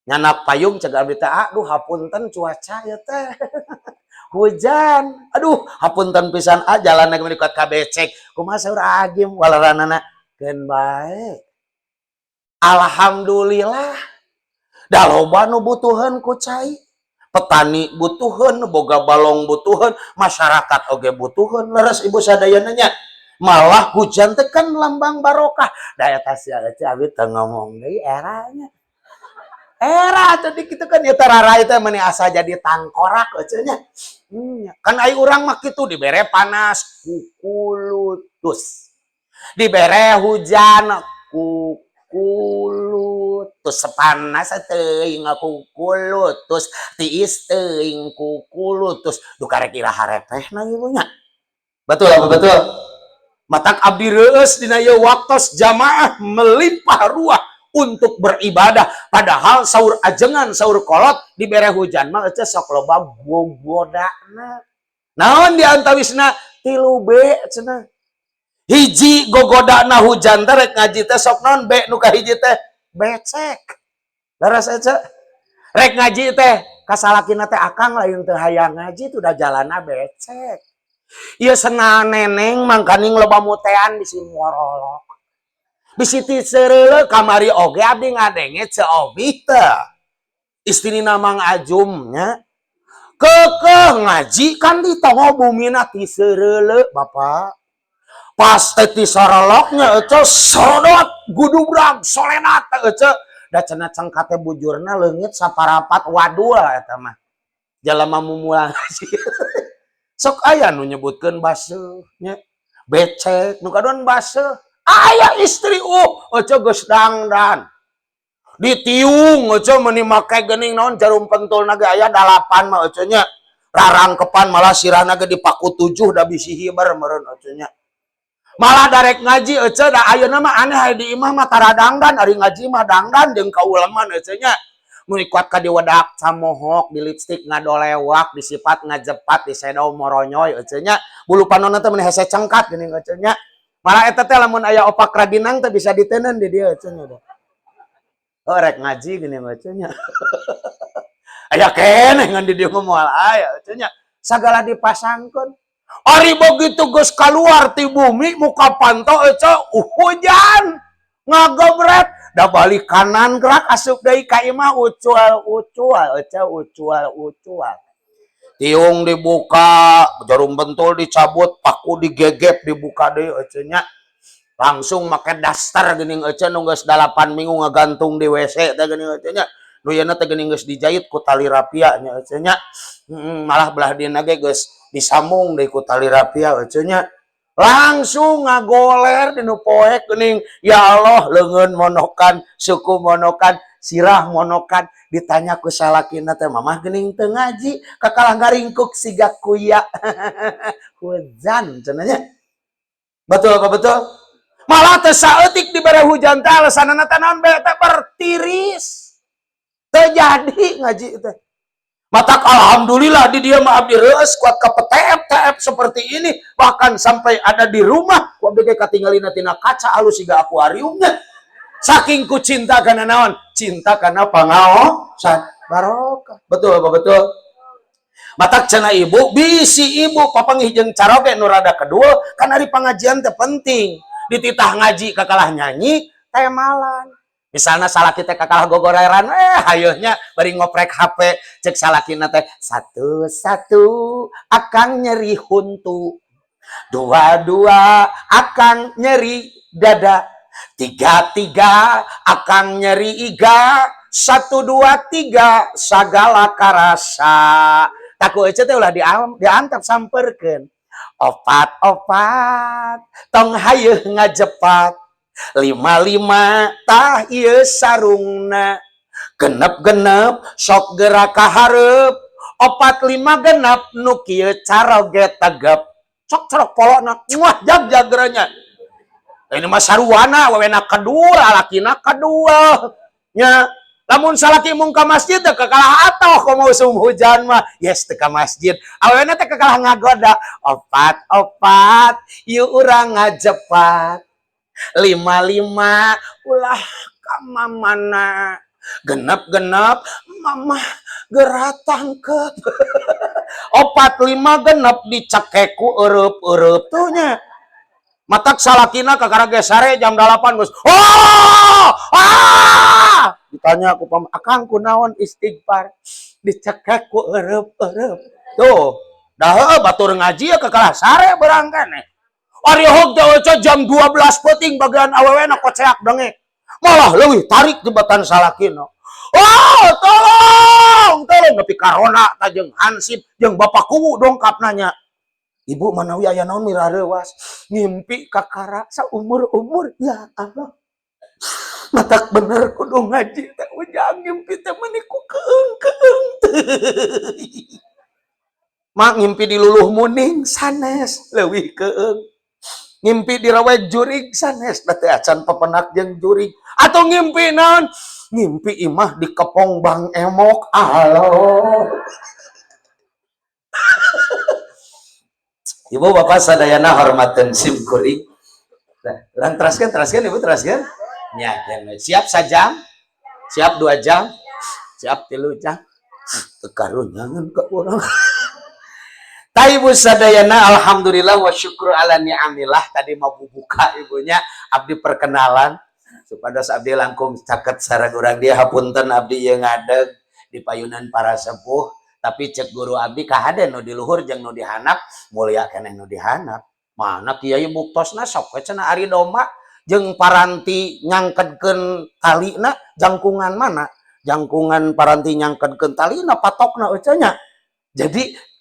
[SPEAKER 1] Nyanak payung, cek abdi teh, "Aduh, hapunten cuaca ya teh. Hujan. Aduh, hapunten pisan ah, jalan lagi mendekat ka becek." Kumaha saur Aa Gym waleranana? "Keun bae. Alhamdulillah. Da loba nu butuheun ku cai. Petani butuheun, boga balong butuheun, masyarakat oge butuheun." Leres, Ibu sadayana nya. Malah hujan teh kan lambang barokah. Da eta sia teh abdi teu ngomong deui eranya. Era tadi kitu kan ya, tararai teh meni asa jadi tangkorak ece nya. Kan ai urang mah kitu, dibere panas kukulutus. Dibere hujan kukulutus, panas teuing kukulutus, tiis teuing kukulutus, duka rek iraha repehna ieu nya. Betul apa betul? Matak abdi reueus dina ieu waktos jamaah melimpah ruah untuk beribadah. Padahal saur ajengan, saur kolot, dibere hujan mah ece sok loba gogodana. Naon di antawisna? 3 B cenah. Hiji gogodana hujan teh rek ngaji teh sok naon B nu kahiji teh? Becek. Leres ece? Rek ngaji teh kasalakina teh, "Akang, lain teu hayang ngaji tuh, da jalanna becek. Ieu sena neneng mangkaning loba mutean, bisi morolok. Bisi tisereuleuh." Kamari oge abdi ngadenge Ceu Obi teh. Istrina Mang Ajum nya. Kekeh ngaji kan di tonggo bumina tisereuleuh, Bapak. Pas teh tisoroloknya ece, sorodot gudubrag solenat ece. Da cenah cengkate bujurna leungit saparapat wadul eta mah. Jalma mumula ngaji. Sok aya nu nyebutkeun baseuh nya. Becek nu kadon baseuh. Aya istri oce geus dangdan. Ditiung oce meuni make geuning naon jarum pentulna ge aya 8 mah oce nya. Rarangkepan malah sirahna ge dipaku 7 da bisi hiber meureun oce nya. Malah darek ngaji ece da ayeuna mah aneh aya di imah mah tara dangdan ari ngaji mah dangdan jeung kauleman ece nya. Mun kuat ka diwedak camohok, di lipstik ngadolewak, disipat ngajepat, disedo moronyoy ece nya. Bulu panonna teh meuni hese cengkat geuning ece nya. Malah eta teh lamun aya opak raginang teh bisa diteundeun di dieu ece nya. Oh rek ngaji geuning ece nya. Aya keneh ngan di dieu mah moal aya ece nya. Sagala dipasangkeun. Ari begitu geus kaluar ti bumi muka panto ece hujan ngagebret da balik kanan gerak asup deui ka imah ucual ucual ece ucual ucual. Tiung dibuka, jarum bentul dicabut, paku digegep dibuka deui ece nya. Langsung make daster geuning ece nu geus 8 minggu ngagantung di WC teh geuning ece nya. Nu yeuna teh geuning geus dijahit ku tali rapia nya ece nya. Malah belah dieuna ge geus disambung deui ku tali rapia ece nya. Langsung ngagoler dinu poek geuning ya Allah leungeun monokan, suku monokan, sirah monokan. Ditanya ku salakina teh mamah geuning teu ngaji kakalah ngaringkuk siga kuya. Hujan cenah nya. Betul apa betul? Malah teu saeutik dibere hujan teh alasanana teh naon bae teh bertiris. Teu jadi ngaji teh. Matak alhamdulillah di dia mah abdi reueus kuat ka PTF-TF seperti ini, bahkan sampai ada di rumah ku abdi ge katinggalina tina kaca alus siga akuariumnya. Saking ku cinta kana naon? Cinta kana pangaosan barokah. Betul apa betul? Matak cenah ibu, bisi ibu papanggih jeung caroge nu rada kedua, kan ari pangajian teh penting. Dititah ngaji kakalah nyanyi temalan. Misalnya salaki teh kakalah gogoreran, hayohnya bari ngoprek HP, cek salakina teh satu satu akang nyeri huntu, dua dua akang nyeri dada, tiga tiga akang nyeri iga, 1 2 3 sagala karasa. Taku ece teh ulah diantep samperkeun. Opat opat tong hayeuh ngajepat. 5 5 tah ieu sarungna, genep genep sok gerak ka hareup, 4 5 genep nu kieu caroge tegep. Sok corok polona muah jag-jag geranya. Ini mah saruana wewena kedua lalakina kedua nya. Lamun salaki mung ka masjid teh kakalah atoh komo usum hujan mah yes teh ka masjid. Awena teh kakalah ngagoda opat opat ieu urang ngajepat. 5 5 ulah ka mamana, genep genep mamah geura tangkep. 4 5 genep dicekek ku eueup-eueup tuh nya. Matak salakina kakara ge sare jam 8 geus. Oh! Ah! Ditanya ku pam, akang kunaon istighfar dicekek ku eueup-eueup. Tuh, dah heueuh batur ngaji ya kakalah sare berang keneh. Ari hog teh oce jam 12 peuting bagian awewena koceak dengek. Malah leuwih tarik jembatan salakina. Oh, tolong, tolong nepi karona ta jeung hansip jeung bapak kuwu dongkap nanya. Ibu manawi aya naon mirareuwas, ngimpi kakara saumur-umur ya Allah. Matak bener kudu ngaji teh ujang ngimpi teh meuni ku keung-keung. Mak ngimpi di luluh muning sanes leuwih keung. Ngimpi di rawek jurig sanes da teh acan pepenak jeung jurig. Atau ngimpi naon? Ngimpi imah dikepong Bang Emok. Alo. Ibu bapak sadayana hormateun sim kuring. Nah, urang teraskeun ibu teraskeun. Nya, nya. Siap sajam? Siap 2 jam? Siap 3 jam? Teu karunyangan ka urang. Ta ibu sadayana alhamdulillah wa syukur ala ni'amillah. Tadi mau buka ibunya abdi perkenalan supados abdi langkung caket sareng urang dia. Hapunten abdi ieu ngadeg di payunan para sepuh, tapi cek guru abdi kahade nu di luhur jeung nu dihanap mulia keneh nu dihanap. Mana kiai buktosna sok we cenah ari domba jeung paranti nyangkedkeun talina jangkungan mana? Jangkungan paranti nyangkedkeun talina patokna euceu nya. Jadi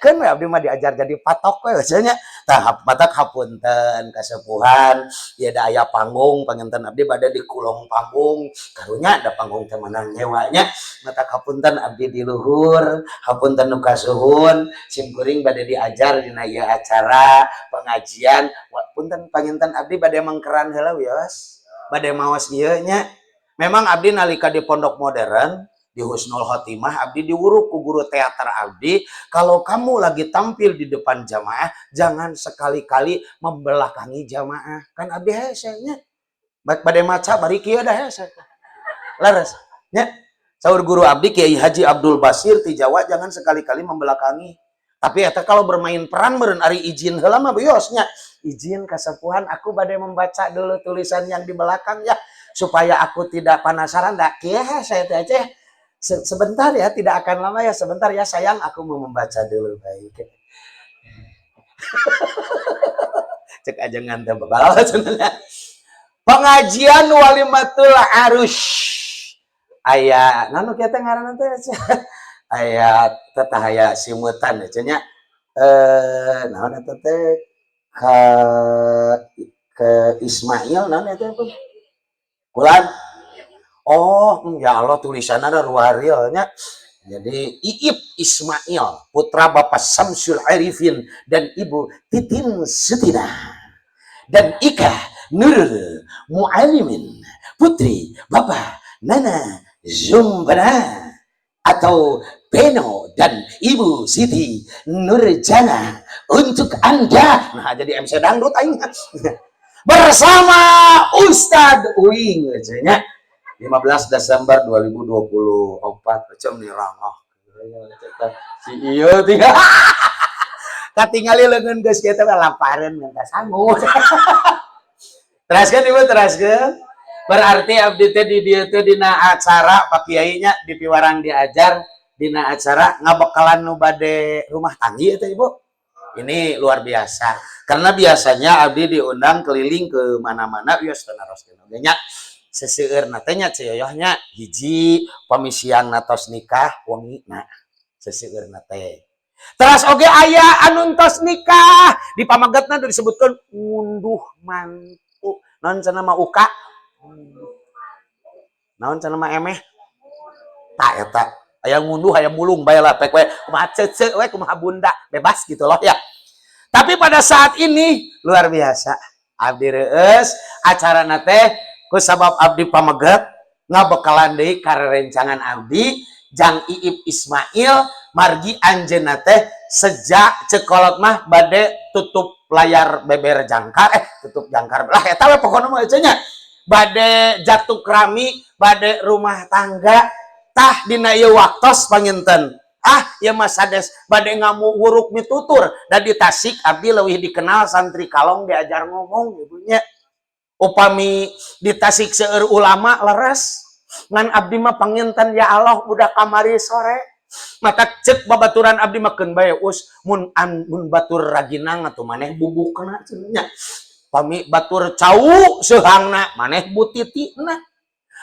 [SPEAKER 1] kan we abdi mah diajar jadi patok we nya. Tah, matak hapunten kasepuhan ya, da aya panggung. Panginten abdi bade di kulong panggung, karunya ada panggung teh menang nyewanya. Matak hapunten abdi di luhur, hapunten nu kasuhun. Sim kuring bade diajar dina ieu acara pengajian. Punten, panginten abdi bade mangkeran heula, wios bade maos ieu nya. Memang abdi nalika di pondok modern di Husnul Khotimah, abdi diwuruk ku guru teater abdi, kalau kamu lagi tampil di depan jamaah, jangan sekali-kali membelakangi jamaah. Kan abdi hese nya, baik bade maca bari kieu dah hese. Leres nya, saur guru abdi Kiai Haji Abdul Basir ti Jawa, jangan sekali-kali membelakangi. Tapi eta kalau bermain peran meureun, ari izin heula mah bios nya. Izin kasepuhan, aku bade membaca dulu tulisan yang di belakang ya, supaya aku tidak penasaran. Dak kieu saya teh aja. Sebentar ya, tidak akan lama ya, sebentar ya sayang, aku mau membaca dulu. Baik. Cek aja nganter babal. Pengajian walimatul arus. Aya nanu kieu teh ngaranna teh, aya tetah, aya simutan nya, eh, naon eta teh, ke Ismail, naon eta pun Kulan. Oh, ya Allah, tulisannya ada nya. Jadi Iip Ismail, putra Bapak Samsul Arifin dan Ibu Titin Sutina. Dan Ika Nurul Mualimin, putri Bapak Nana Zumbana atau Beno dan Ibu Siti Nurjana untuk Anda. Nah, jadi MC dangdut aing. Bersama Ustadz Uing nya. 15 Desember 2024 macam nih rangah si iyo tiga katingali leungeun geus kieu teh lapareun, minta sangu. Teraskeun, Ibu, teraskeun. Berarti abdi teh di dieu teh dina acara Pak Kiai nya, di piwarang diajar dina acara ngabekalan nu bade rumah tanggi teh, Ibu. Ini luar biasa karena biasanya abdi diundang keliling ke mana-mana, wios teu naroskeun oge nya. Seseueurna teh nya, ceyoyoh nya, hiji pami siangna tos nikah, wengina seseueurna teh. Teras oge aya anu tos nikah di pamagetna disebutkan ngunduh mantu. Naon cenah mah uka, naon cenah mah emeh tak eta, aya ngunduh, aya mulung, bae lah, pek we kumaha cece we, kumaha bunda, bebas gitu loh ya. Tapi pada saat ini luar biasa, abdi reueus acara teh ku sabab abdi pameget ngabekalan deui karerencangan abdi jang Iip Ismail, margi anjeunna teh sejak cekolot mah bade tutup layar beber jangkar, eh, tutup jangkar lah eta we pokona mah nya, bade jatuh krami, bade rumah tangga. Tah, dina ieu waktos panginten, ah ya, Mas Hades bade ngamu wuruk mitutur. Dan di Tasik abdi leuwih dikenal santri kalong, diajar ngomong ibunya. Upami di Tasik seueur ulama, leres. Ngan abdi mah panginten, ya Allah, udah kamari sore. Mata cek babaturan abdi mah, keun bae us, mun an, mun batur raginang atuh maneh bubukna cenah nya. Pami batur cau seuhangna, maneh butitina.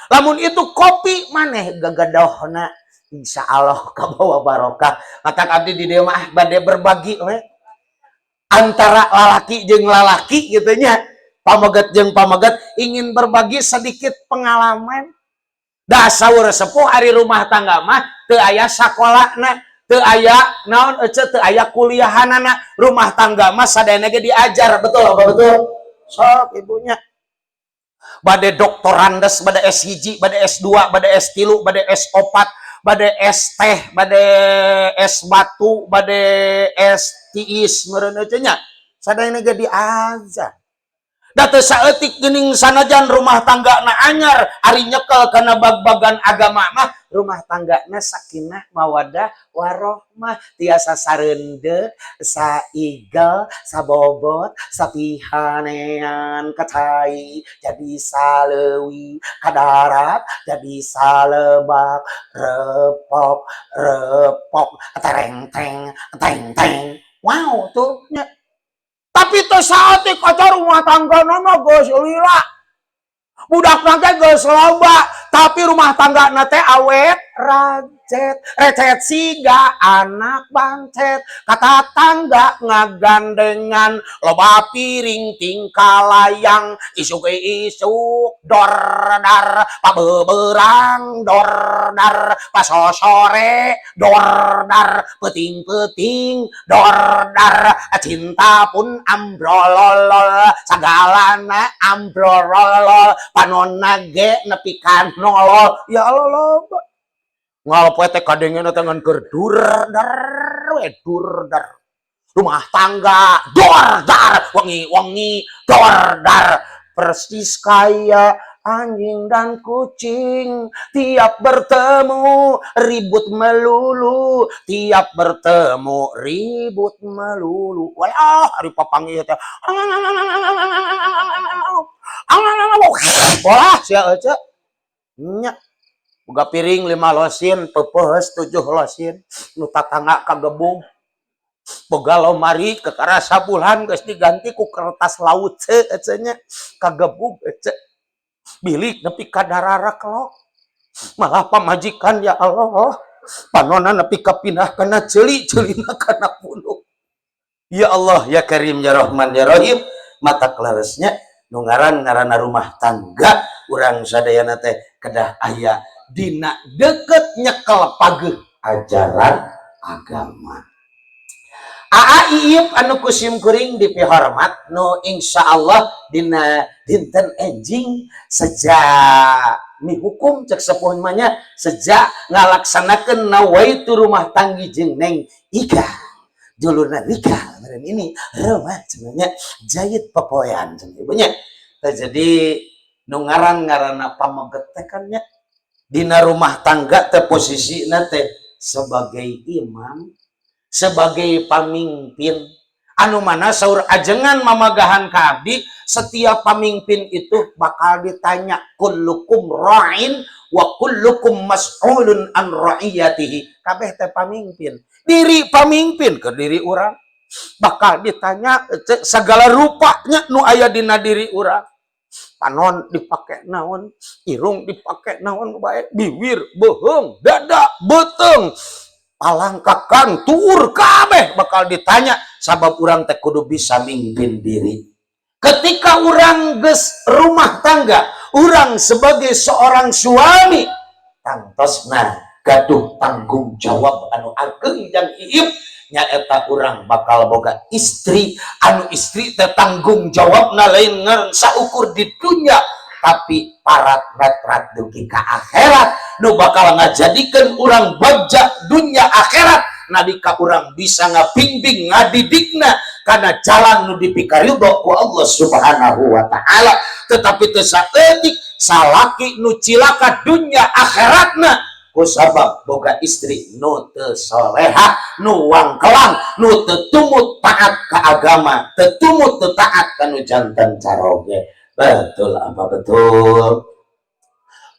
[SPEAKER 1] Lamun itu kopi, maneh gagadohna. Insya Allah kabawa barokah. Matak abdi di dieu mah bade berbagi we antara lalaki jeung lalaki gitu nya, pameget jeung pameget, ingin berbagi sedikit pengalaman. Da saur sepuh, ari rumah tangga mah teu aya sakolana, teu aya naon ece, teu aya kuliahanana. Rumah tangga mah sadayana ge diajar. Betul apa betul? Sok, ibunya, bade doktorandes, bade S1, bade S2, bade S3, bade S4, bade S teh, bade S batu, bade S tiis meureun ece nya, sadayana ge diajar. Da teu saeutik geuning, sanajan rumah tangga na anyar, ari nyekel kana bag-bagan agama mah rumah tanggana sakinah, mawadah, warohmah, tiasa sareundeuk, saigel, sabobot, sapihanean ka cai jadi saleuwi, ka darat jadi salebak, repok repok, tereng teng teng teng. Wow, tuh nya. Tapi teu saeutik aja rumah tangga mah geus lila. Budak teh geus loba, tapi rumah tangga teh awet Racet recet siga anak bancet, ka tatangga ngagandengan, loba piring tingkah layang. Isuk isuk dor dar, pabeberang dor dar, pasosore dor dar, peuting-peuting dor dar, cinta pun ambrololol, sagalana ambrololol, panonna ge nepi ka nolol. Ya Allah, loba ngal poe teh kadengena teh ngan keur dur dar we, dur dar rumah tangga, dor dar wengi-wengi dor dar, persis kayak anjing dan kucing, tiap bertemu ribut melulu, tiap bertemu ribut melulu. Wah, ari papanggih teh, wah, sia ece nya boga piring 5 losin, peupeus 7 losin, nu tatangga kagebug. Boga lomari kakara sabulan geus diganti ku kertas laut ce ece nya, kagebug ece. Bilik nepi ka dararak lo. Malah pamajikan, ya Allah, panona nepi ka pindah kana ceuli, ceulina kana punuk. Ya Allah ya Karim ya Rahman ya Rahim, mata leresnya nu ngaran ngaranna rumah tangga urang sadayana teh kedah aya dina deket nyekel pageuh ajaran agama. Aa Iip anu ku sim kuring dipihormat, nu insyaallah dina dinten enjing sejak mihukum, cek sepuh mah nya, sejak ngalaksanakeun nawaitu rumah tanggi jeung Neng Ika, dulurna Rika meureun, ini rumah cenah jahit popoean cenah ibu nya. Tah, jadi nu ngaran ngaranna pameget teh kan nya dina rumah tangga teh posisina teh sebagai imam, sebagai pamimpin, anu mana saur ajengan mamagahan ka abdi, setiap pamimpin itu bakal ditanya, kullukum ra'in wa kullukum mas'ulun an ra'iyatihi. Kabeh teh pamimpin, diri pamimpin ke diri urang bakal ditanya segala rupanya nu aya dina diri urang. Panon dipake naon, irung dipake naon bae, bibir, beuheung, dada, beuteung, palangkakan, tuur, kabeh bakal ditanya, sabab urang teh kudu bisa mimpin diri. Ketika urang geus rumah tangga, urang sebagai seorang suami tangtosna gaduh tanggung jawab anu ageng, jang Iip, nyaeta urang bakal boga istri, anu istri teh tanggung jawabna lain ngan saukur di dunia, tapi parat retret dugi ka akhirat, nu bakal ngajadikeun urang bagja dunia akhirat nalika urang bisa ngabimbing, ngadidikna kana jalan nu dipikaridho ku Allah Subhanahu wa Taala. Tetapi teu saeutik salaki nu cilaka dunia akhiratna kusabab boga istri nu teu soleha, nu wangkelang, nu teu tumut taat ka agama, teu tumut, teu taat ka nu janten caroge. Betul apa betul?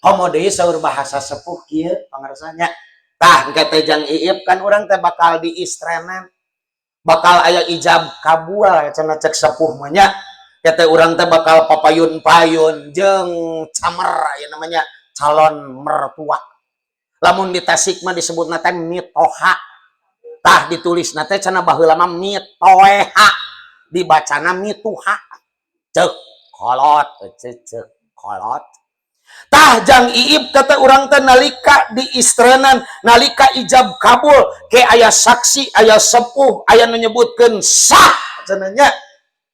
[SPEAKER 1] Komo deui saur bahasa sepuh kieu pangarsanya. Tah, engke teh jang Iip kan urang teh bakal diistrenan, bakal aya ijab kabul cenah cek sepuh mah nya. Teh urang teh bakal papayun-payun jeung camer aya namanya calon mertua. Lamun di Tasik mah disebutna teh mitoha. Tah, ditulisna teh cenah baheula mah mitoeha, dibacana mituha. Cek kolot, cek cek kolot. Tah, jang Iip, kata urang teh nalika diistrenan, nalika ijab kabul ke aya saksi, aya sepuh, aya nu nyebutkeun sah cenah nya,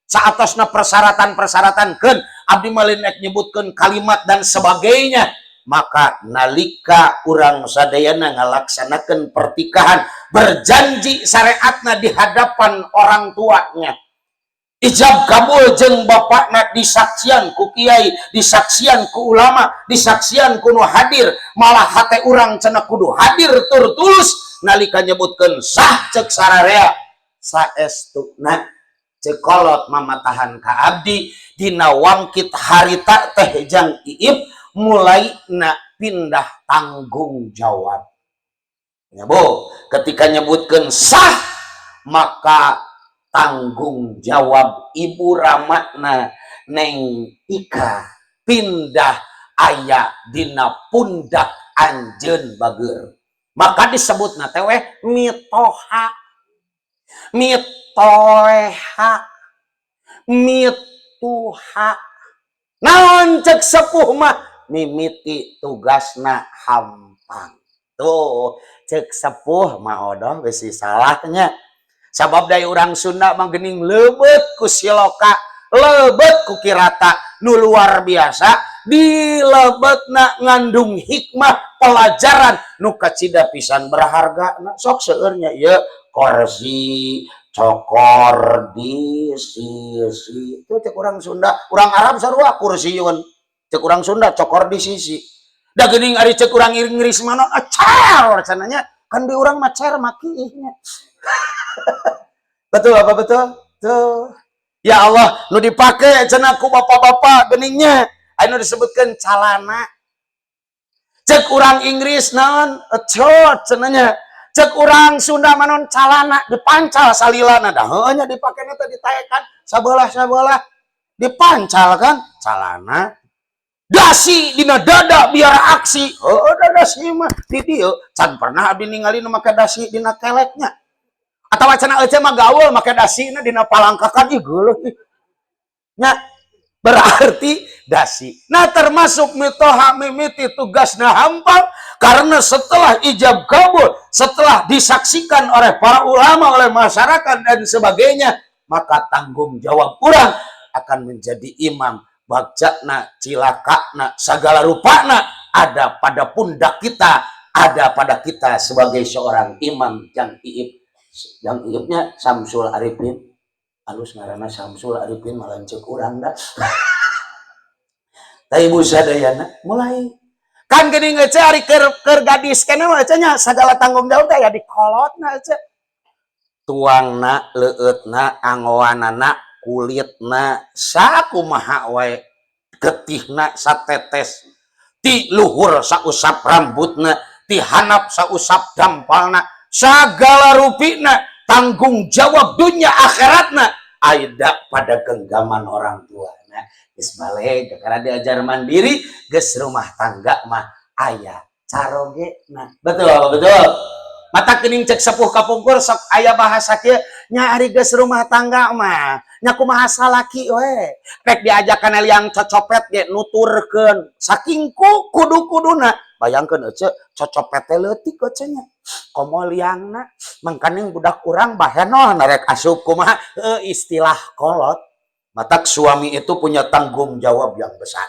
[SPEAKER 1] saatosna persyaratan-persyaratan keun abdi mah lain nyebutkeun kalimat dan sebagainya. Maka nalika urang sadayana ngalaksanakeun pertikahan, berjanji syariatna di hadapan orang tuanya, ijab kabul jeung bapakna, disaksian ku kiai, disaksian ku ulama, disaksian ku nu hadir, malah hate urang cenah kudu hadir tur tulus nalika nyebutkeun sah cek sararea. Saestuna cek kolot mamatahan ka abdi, dina wangkit harita teh, jang Iip, mulai na pindah tanggung jawab ya, Bu. Ketika nyebutkeun sah, maka tanggung jawab ibu ramakna Neng Ika pindah aya dina pundak. Anjeun bageur, maka disebutna teh weh mitoha, mitoeha, mituha. Naon cek sepuh mah? Mimiti tugasna hampang. Tuh, cek sepuh mah odoh bisi salahnya, sabab dari urang Sunda mah geuning leubet ku siloka, lebet ku kirata nu luar biasa, di lebetna ngandung hikmah, pelajaran nu kacida pisan berharga. Nah, sok seueurnya ieu korsi cokor di sisi itu, cek orang Sunda. Orang Arab sarua kursiun, cek orang Sunda cokor di sisi. Da geuning ari cek urang Inggris mana acar cenanya kan, di urang mah cer makiihnya. Betul apa betul? Tuh. Ya Allah, nu dipake cenah ku bapak-bapak geningnya anu disebutkan calana. Cek urang Inggris naon? Ecot cenanya. Cek urang Sunda manon calana dipancal salilana, dah heuh nya dipakena teh ditaekan sabelah-sabelah, dipancal kan calana. Dasi dina dada biar aksi. Heuh, da dasi mah di dieu can pernah abdi ningali nu make dasi dina keleknya, atawa cenah ece mah gaul make dasina dina palangkakan. Ih, geuleuh ih. Nya berarti dasi. Nah, termasuk mitoha mimiti tugasna hampang karena setelah ijab kabul, setelah disaksikan oleh para ulama, oleh masyarakat dan sebagainya, maka tanggung jawab urang akan menjadi imam, bagjana, cilakana, segala rupana ada pada pundak kita, ada pada kita sebagai seorang imam. Yang iib, yang iibnya Samsul Arifin, alus ngaranna Samsul Arifin, malah cek urang dah. Tapi ibu sadayana mulai kan geuning ece ari keur gadis keneh mah ece nya, segala tanggung jawab teh ya dikolotna ece, tuangna, leueutna, angoanana, kulitna, sakumaha wae getihna satetes, ti luhur sausap rambutna, ti handap sausap dampalna, segala rupina tanggung jawab dunia akhiratna aida pada genggaman orang tua. Nah, geus balik karena diajar mandiri, geus rumah tangga mah aya caroge. Nah, betul betul. Mata kening cek sepuh kapungkur sok aya bahasa kieu nya, ari geus rumah tangga mah nya kumaha salaki we, rek diajakan liang cocopet ge nuturkeun, saking ku kudu-kuduna. Bayangkeun ece, cocopet teh leutik ece nya, komo liangna. Mangkaning budak urang baheno rek asup kumaha, istilah kolot. Matak suami itu punya tanggung jawab yang besar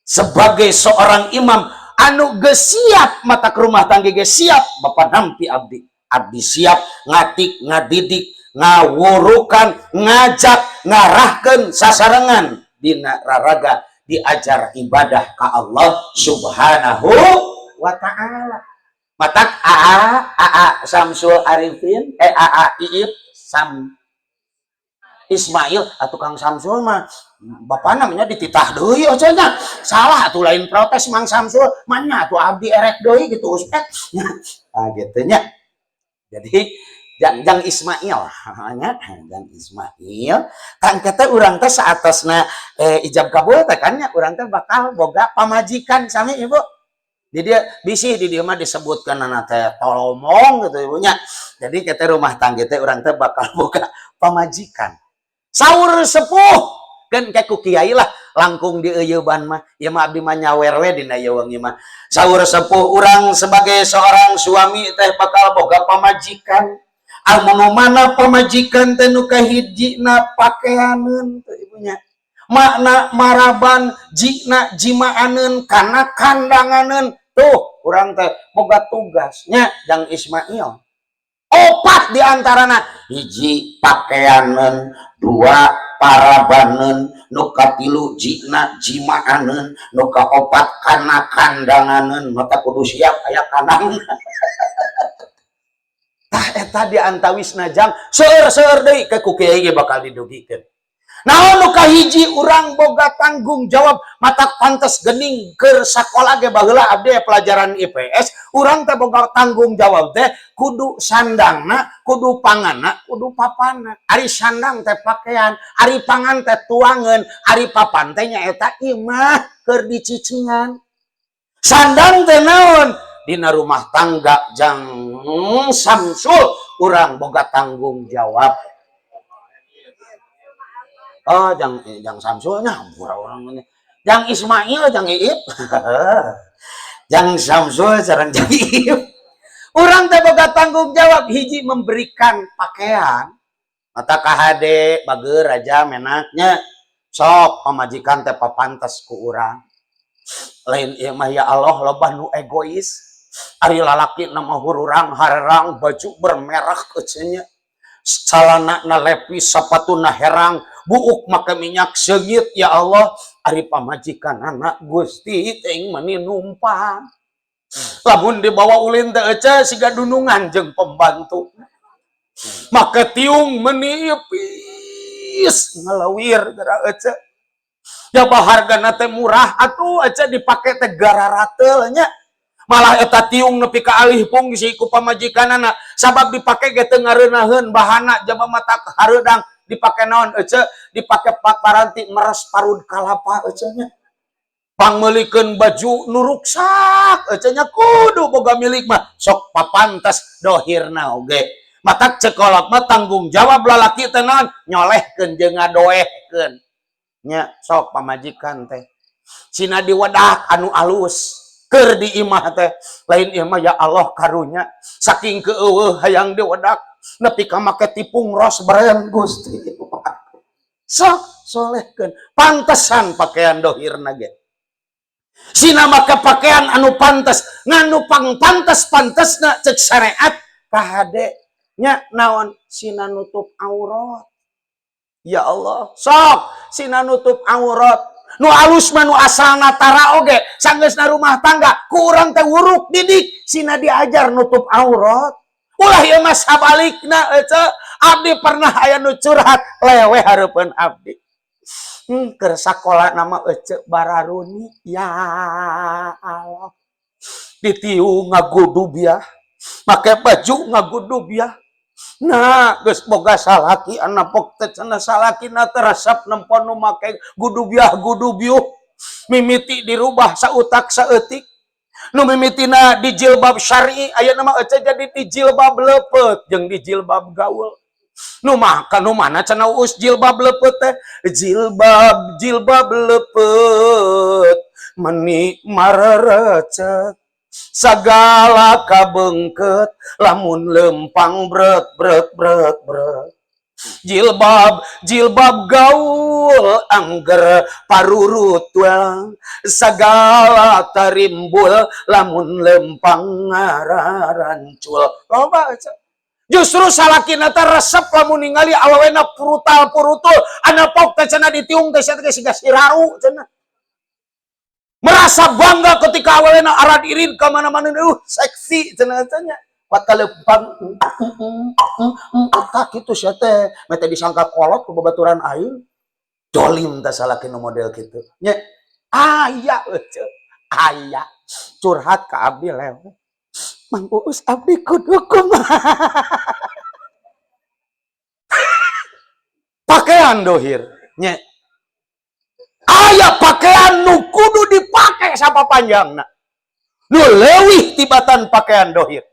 [SPEAKER 1] sebagai seorang imam anu geus siap. Matak rumah tangga geus siap, bapak nampi abdi, abdi siap ngatik, ngadidik, ngawurukan, ngajak, ngarahkeun sasarengan dina raraga diajar ibadah ka Allah Subhanahu wa Ta'ala. Matak AA, AA Samsul Arifin, eh, AA Iip Sam Ismail atau Kang Samsul mah bapak namanya dititah deui nya, salah atuh, lain protes Mang Samsul manya atuh, abdi erek deui gitu, Ustaz. Nah, gitu nya. Jadi jang, jang Ismail nya, jang Ismail kan kata urang teh saatasna ijab kabul teh kan nya, urang teh bakal boga pamajikan. Sami ibu di dia bisi di dia mah disebutkan anak teh tolomong gitu ibunya. Jadi kita rumah tangga teh urang teh bakal boga pamajikan. Saur sepuh kan kayak ku kiai lah langkung di eueuban mah ya mah, abdi mah nyawer we dina ieu wengi mah. Saur sepuh urang sebagai seorang suami teh bakal boga pamajikan, anu mana pamajikan teh nu kahijina pakeaneun teh ibunya, makna maraban, jina jimaaneun, kana kandanganeun. Tuh, urang teh boga tugasnya jang Ismail opat di antarana: hiji pakeaneun, dua parabaneun, nu katilu jina jimaaneun, nu kaopat kana kandanganeun. Mata kudu siap aya kandang. Tah, eta di antawisna jang seueur-seueur deui ke ku kiai ge bakal didugikeun. Naon nu kahiji? Urang boga tanggung jawab. Matak pantes gening keur sakola ge baheula abdi pelajaran IPS, urang teh boga tanggung jawab teh kudu sandangna, kudu panganna, kudu papana. Ari sandang teh pakaian, ari pangan teh tuangeun, ari papan teh nyaeta imah keur dicicingan. Sandang teh naon? Dina rumah tangga jang Samsul urang boga tanggung jawab. Oh, jang jang Samsul nyampur orang ini. Jang Ismail, jang Iip. Jang Samsul sareng jang Iip. Urang teh boga tanggung jawab hiji memberikan pakaian. Mata kahade bager aja menaknya. Sok pamajikan teh papantes ku urang. Lain ieu mah ya Allah loba nu egois. Ari lalaki nama hururang harerang baju bermerek cenah. Calana na lepis, sapatuna herang, buuk make minyak seungit ya Allah. Ari pamajikan anak Gusti teuing mani numpang. Lamun dibawa ulin teh ece siga dunungan jeung pembantu. Make tiung menipis ngalawir geura ece. Jaba hargana teh murah atuh ece dipake teh gararateul nya. Malah eta tiung nepi ka alih fungsi ku pamajikanana sabab dipake ge teu ngareunaheun bahana jaba mata hareudang dipake naon ece dipake paranti meres parud kalapa ece nya. Pangmeulikeun baju nu ruksak ece nya kudu boga milik mah sok papantes dohirna oge. Matak cekolot mah tanggung jawab lalaki teh naon nyolehkeun jeung ngadoehkeun. Nya sok pamajikan teh sina diwedak anu alus keur di imah teh lain ieu mah ya Allah karunya saking keeueuh hayang diwedak nepi ka make tipung ros brand Gusti. Sok solehkeun pantesan pakaian dohirna ge. Sina make pakaian anu pantes nganu pang pantes pantesna cek syariat kahade nya naon sina nutup aurat. Ya Allah sok sina nutup aurat nu alus mah nu asalna tara oge sanggeusna rumah tangga ku urang teh wuruk didik sina diajar nutup aurat. Ulah ieu mah sabalikna ece abdi pernah aya nu curhat leweh hareupeun abdi. Keur sakola nama ece bararuni ya Allah ditiung ngagudub ya make baju ngagudub ya. Nah geus boga salaki anapok teh cenah salakina teh resep nempon nu make gudubyah gudubyuh mimiti dirubah sautak saeutik nu mimitina di jilbab syar'i ayeuna mah ece jadi di jilbab leupeut jeung di jilbab gaul. Nu maka nu mana cenah us jilbab leupeut teh jilbab jilbab leupeut meni marerecet sagala kabengket lamun lempang bret bret bret bret jilbab jilbab gaul angger parurutuang sagala tarimbul lamun lempang ngarancul. Loba justru salakina teh resep lamun ningali awewena purutal purutul anapok teh cenah ditiung teh sia teh siga siraru cenah. Merasa bangga ketika awalnya arad irin ke mana-mana, seksi cenah cenah. Patalempang tak kitu sia teh, mete disangka kolot ku babaturan aing. Dolim teh salaki nu model kitu. Nya aya ece, aya curhat ka abdi lewe. Mang Uus abdi kudu kumaha. Pakaian dohir nya. Aya pakaian nu kudu dipake sapapanjangna. Nu leuwih tibatan pakaian dohir.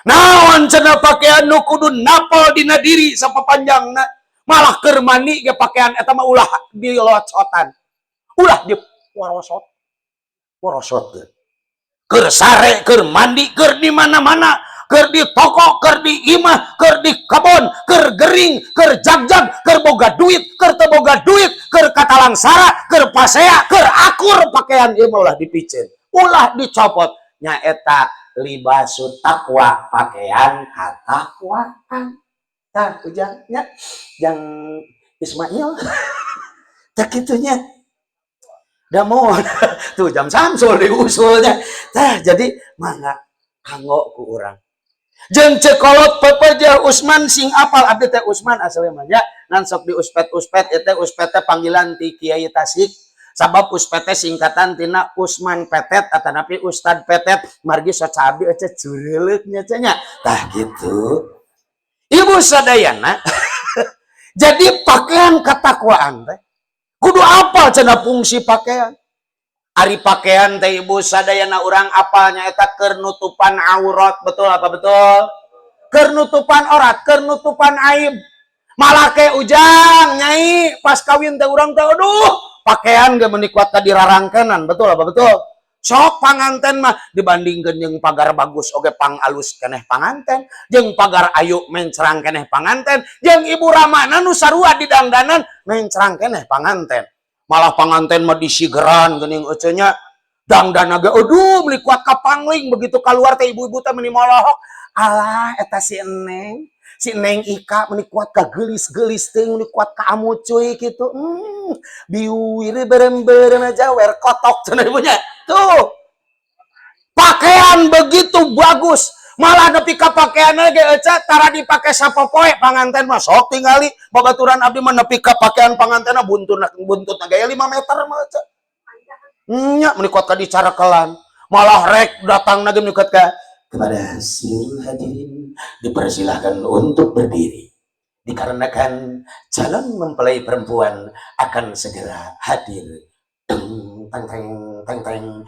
[SPEAKER 1] Naon cenah pakaian nu kudu napal dina diri sapapanjangna. Malah keur mandi ge pakaian eta mah ulah dilocotan. Ulah diporosot. Porosot teh. Keur sare, keur mandi, keur di mana-mana, keur di toko, keur di imah, keur di kebon, keur gering, keur jagjag, keur boga duit, keur teu boga duit, keur katalangsara, keur pasea, keur akur pakaian ieu mah ulah dipiceun, ulah dicopot. Nyaeta libasut takwa, pakaian katakwaan. Tah ujang nya jang Ismail. Tah kitu nya. Da moal tuh jam Samsul diusulnya. Tah jadi mangga kanggo ku urang. Jeung cekolot pepeje Usman sing apal abdi teh Usman asli mah nya ngan sok di uspet-uspet ieu teh uspet teh panggilan ti Kiai Tasik. Sabab uspet teh singkatan tina Usman Petet atanapi Ustad Petet margi soca abdi ece cureuleuk nya teh nya. Tah kitu. Ibu sadayana jadi pakaian ketakwaan teh kudu apal cenah fungsi pakaian. Ari pakaian teh, Ibu sadayana, urang apalnya eta keur nutupan aurat, betul apa betul? Keur nutupan aurat, keur nutupan aib. Malah ke ujang, Nyai, pas kawin teh urang teh, aduh, pakaian ge meuni kuat ka dirarangkenan, betul apa betul? Sok panganten mah dibandingkeun jeung pagar bagus oge pang alus keneh panganten, jeung pagar ayu mencrang keneh panganten, jeung ibu ramana nu sarua di dangdanan mencrang keneh panganten. Malah panganten mah disigeran geuning ece nya, dangdana ge aduh, meuni kuat ka pangling. Begitu keluar teh, ibu-ibu teh meuni molohok, "Alah, eta si Eneng, si Neng Ika, meuni kuat ka geulis-geulis teh, meuni kuat ka amucuy kitu, biwir berem-berem aja wer kotok," cenah ibunya. Tuh, pakaian begitu bagus, malah nepi ka pakaian ge eca tara dipake sapopoe panganten mah. Sok tingali babaturan abdi mah, nepi ka pakaian pangantenna buntut buntut gaya 5 meter mah eca nya, meuni kuat ka dicarakelan. Malah rek datang lagi meuni kuat ka, "Kepada seluruh hadirin dipersilahkan untuk berdiri dikarenakan calon mempelai perempuan akan segera hadir." Teng teng teng teng teng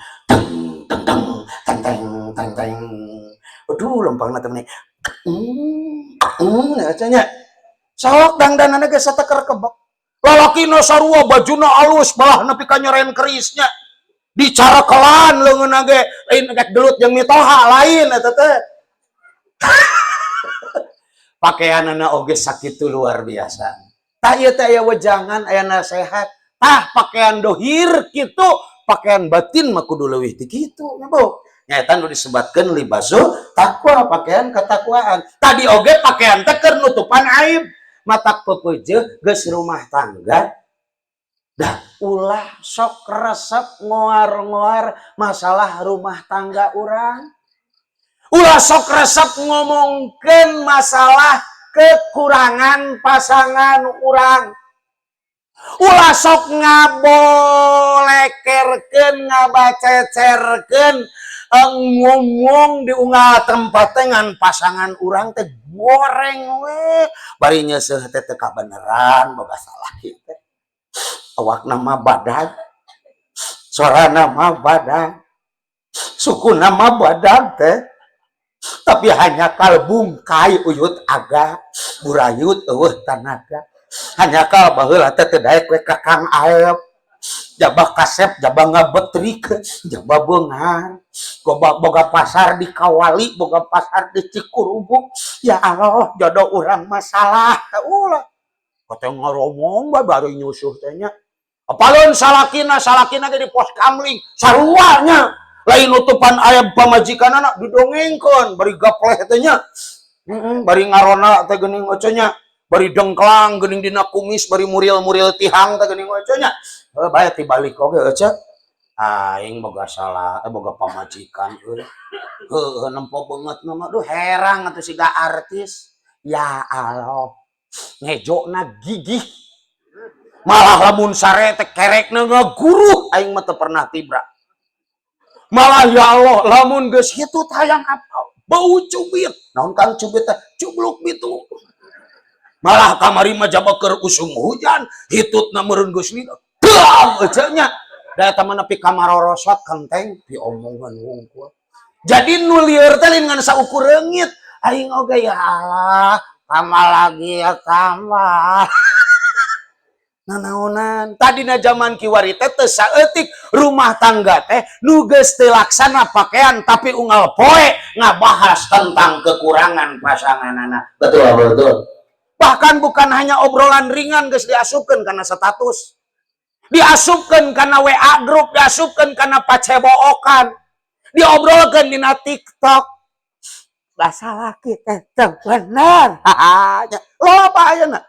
[SPEAKER 1] teng teng teng teng teng teng teng. Aduh, lempangna teh meuni nya. Sok dangdanana ge sateker kebek, lalakina sarua, bajuna alus, malah nepi ka nyoren kerisnya dicarakelan, leungeunna ge lain rek gelut jeung mitoha, lain eta teh. Pakaianana oge sakitu luar biasa. Tah, ieu teh aya wejangan, aya nasehat. Tah, pakaian dohir kitu, pakaian batin mah kudu leuwih ti kitu nya, Bu. Nyaeta nu disebatkeun libasu takwa, pakaian ketakwaan. Tadi oge pakaian teh keur nutupan aib. Matak pepeujeuh geus rumah tangga dah ulah sok resep ngoar-ngoar masalah rumah tangga urang. Ulah sok resep ngomongkeun masalah kekurangan pasangan urang. Ulah sok ngabolekerkeun, ngabacecerkeun, ngomong di unggal tempat dengan pasangan urang teh goreng we. Bari nyeuseuh teh teu kabeneran, boga salah kieu teh. Awakna mah badag, suarana mah badag, sukuna mah badag teh. Tapi hanya kal bungkai uyut aga, burayut eueuh tanaga. Hanya kal baheula teh teu daek we ka Kang Aep. Jaba kasep, jaba ngabetrik, jaba beunghar. Boga pasar di Kawali, boga pasar di Cikurubuk. Ya Allah, jodoh urang masalah. Teh ulah. Kata ngoromong bae bari nyusuh teh nya. Apaleun salakina, salakina ge di pos kamling, sarua nya. Lain nutupan aib pamajikanana, didongengkeun bari gapleh teh nya. Heeh, bari ngarona teh geuning oce nya. Bari dengklang geuning dina kumis, bari muril-muril tihang teh geuning oce nya. Heuh, bae tibalik oge ece. Aing boga salah, boga pamajikan euy. Heueuh, nempo beungeutna mah duh, herang atuh siga artis. Ya Allah. Ngejona gigih. Malah lamun sare teh kerekna ngaguruh, aing mah teu pernah tibra. Malah ya Allah, lamun geus kitu hayang apa? Bau cubit. Naon Kang cubit teh? Cubluk bitu. Malah kamari mah jaba keur usum hujan, hitutna meureun geus lila. Bam ece nya. Da eta mah nepi ka marorosot kenteng diomongan wungkul. Jadi nu lieur teh lain ngan saukur reungit. Aing oge ya Allah, tambah lagi ya tambah. Nanaonan tadina zaman kiwari teh teu saeutik rumah tangga teh nu geus teu laksana pakaian, tapi unggal poe ngabahas tentang kekurangan pasanganana, betul betul? Bahkan bukan hanya obrolan ringan, geus diasupkeun kana status, diasupkeun kana WA grup, diasupkeun kana pacebookan, diobrolkeun dina TikTok. Masalah kita teu bener. Loba ayeuna.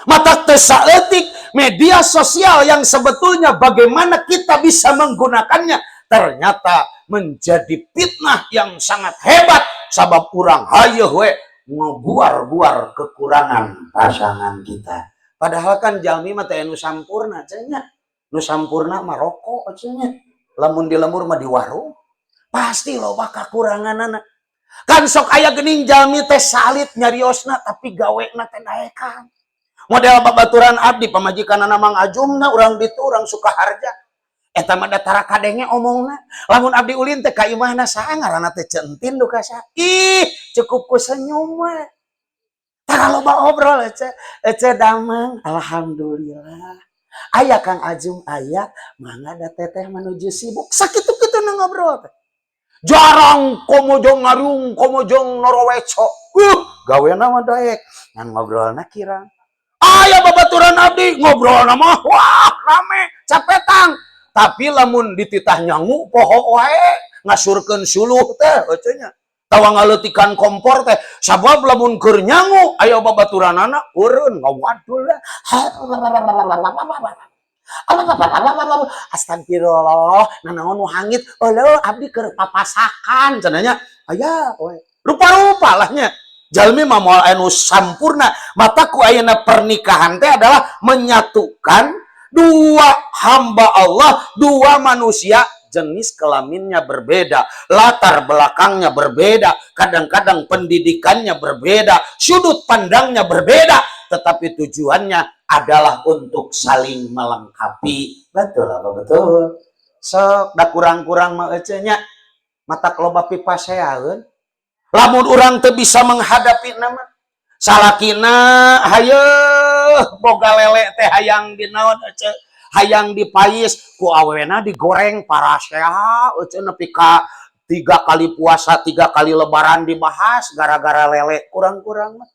[SPEAKER 1] Maka teu saeutik media sosial yang sebetulnya bagaimana kita bisa menggunakannya ternyata menjadi fitnah yang sangat hebat, sabab urang hayoh we ngeguar-guar kekurangan pasangan kita. Padahal kan jalmi mah teh nu sampurna cenah. Nu sampurna mah rokok cenah. Lamun di lembur mah di warung pasti loba kakuranganana. Kan sok aya geuning jalmi teh salit nyariosna, tapi gawena teh daekan. Model babaturan abdi, pamajikanana Mang Ajumna, urang ditu, urang Sukaharja. Eta mah da tara kadenge omongna. Lamun abdi ulin teh ka imahna, saha ngaranna teh, Centin duka saha. Ih, cukup ku senyum we. Tara loba obrol, Ece. Ece damang, alhamdulillah. Aya Kang Ajung aya, mangga da teteh menuju sibuk. Sakitu-kitu na ngobrol teh. Jarang komo jong ngariung, komo jong noroweco. Gawena mah daek. Ngan ngobrolna kirang. Aya babaturan abdi ngobrolna mah wah rame, capetang. Tapi lamun dititah nyangu poho wae, ngasurkeun suluh teh ece nya. Tawa ngaleutikan kompor teh, sabab lamun keur nyangu aya babaturanana eureun ngawadul. Astagfirullah, nanaon nu hangit? Eueuh, abdi keur papasakan cenah nya. Aya we. Rupa-rupa lah nya. Jalmi mah moal anu sampurna. Mata ku ayeuna pernikahan teh adalah menyatukan dua hamba Allah, dua manusia, jenis kelaminnya berbeda, latar belakangnya berbeda, kadang-kadang pendidikannya berbeda, sudut pandangnya berbeda, tetapi tujuannya adalah untuk saling melengkapi. Betul apa betul? Sok da kurang-kurang mah ece nya, mata loba pipaseaeun. Lamun urang teu bisa menghadapi nama salakina, hayoh boga lele teh hayang dinaon ece, hayang dipais, ku awena digoreng parasea ece, nepi ka 3 kali puasa, 3 kali lebaran dibahas gara-gara lele. Kurang-kurang mah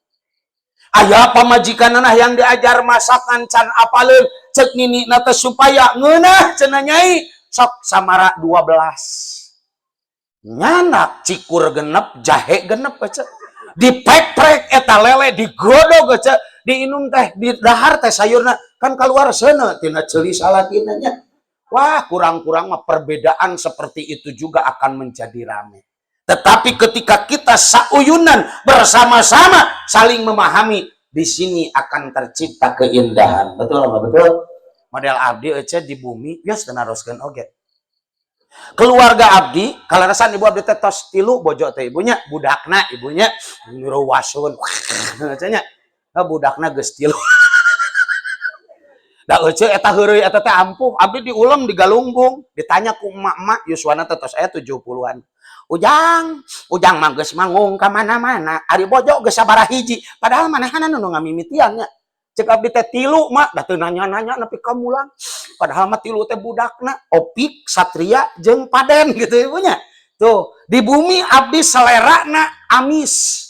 [SPEAKER 1] aya pamajikanana yang diajar masak can apaleun, cek nini teh supaya ngeunah cenah, "Nyai, sok samara 12." Nyanak cikur genep, jahe genep ece, dipeprek eta lele, digodog ece, diinum teh, di dahar teh sayurna, kan keluar seuneu tina ceuli salakina nya. Wah, kurang-kurang mah perbedaan seperti itu juga akan menjadi rame. Tetapi ketika kita sauyunan bersama-sama saling memahami, di sini akan tercipta keindahan. Betul apa betul? Model abdi ece di bumi, biasa naroskeun oge. Keluarga abdi, kalarasan ibu abdi teh tos tilu bojo teh ibunya, budakna ibunya nyuruwasun. Ece nya. Budakna geus tilu. Da ece eta heureuy eta teh ampuh, abdi diulem di galunggung, ditanya ku emak-emak yuswana teh tos aya 70-an. "Ujang, Ujang mah geus manggung ka mana-mana, ari bojo geus sabaraha hiji?" Padahal manehna nu ngamimitian nya. Cek abdi teh tilu, Mak, da teu nanya-nanya nepi ka mulang. Padahal mah tilu teh budakna, Opik, Satria, jeung Paden gitu ibunya. Tuh, di bumi abdi selerana amis.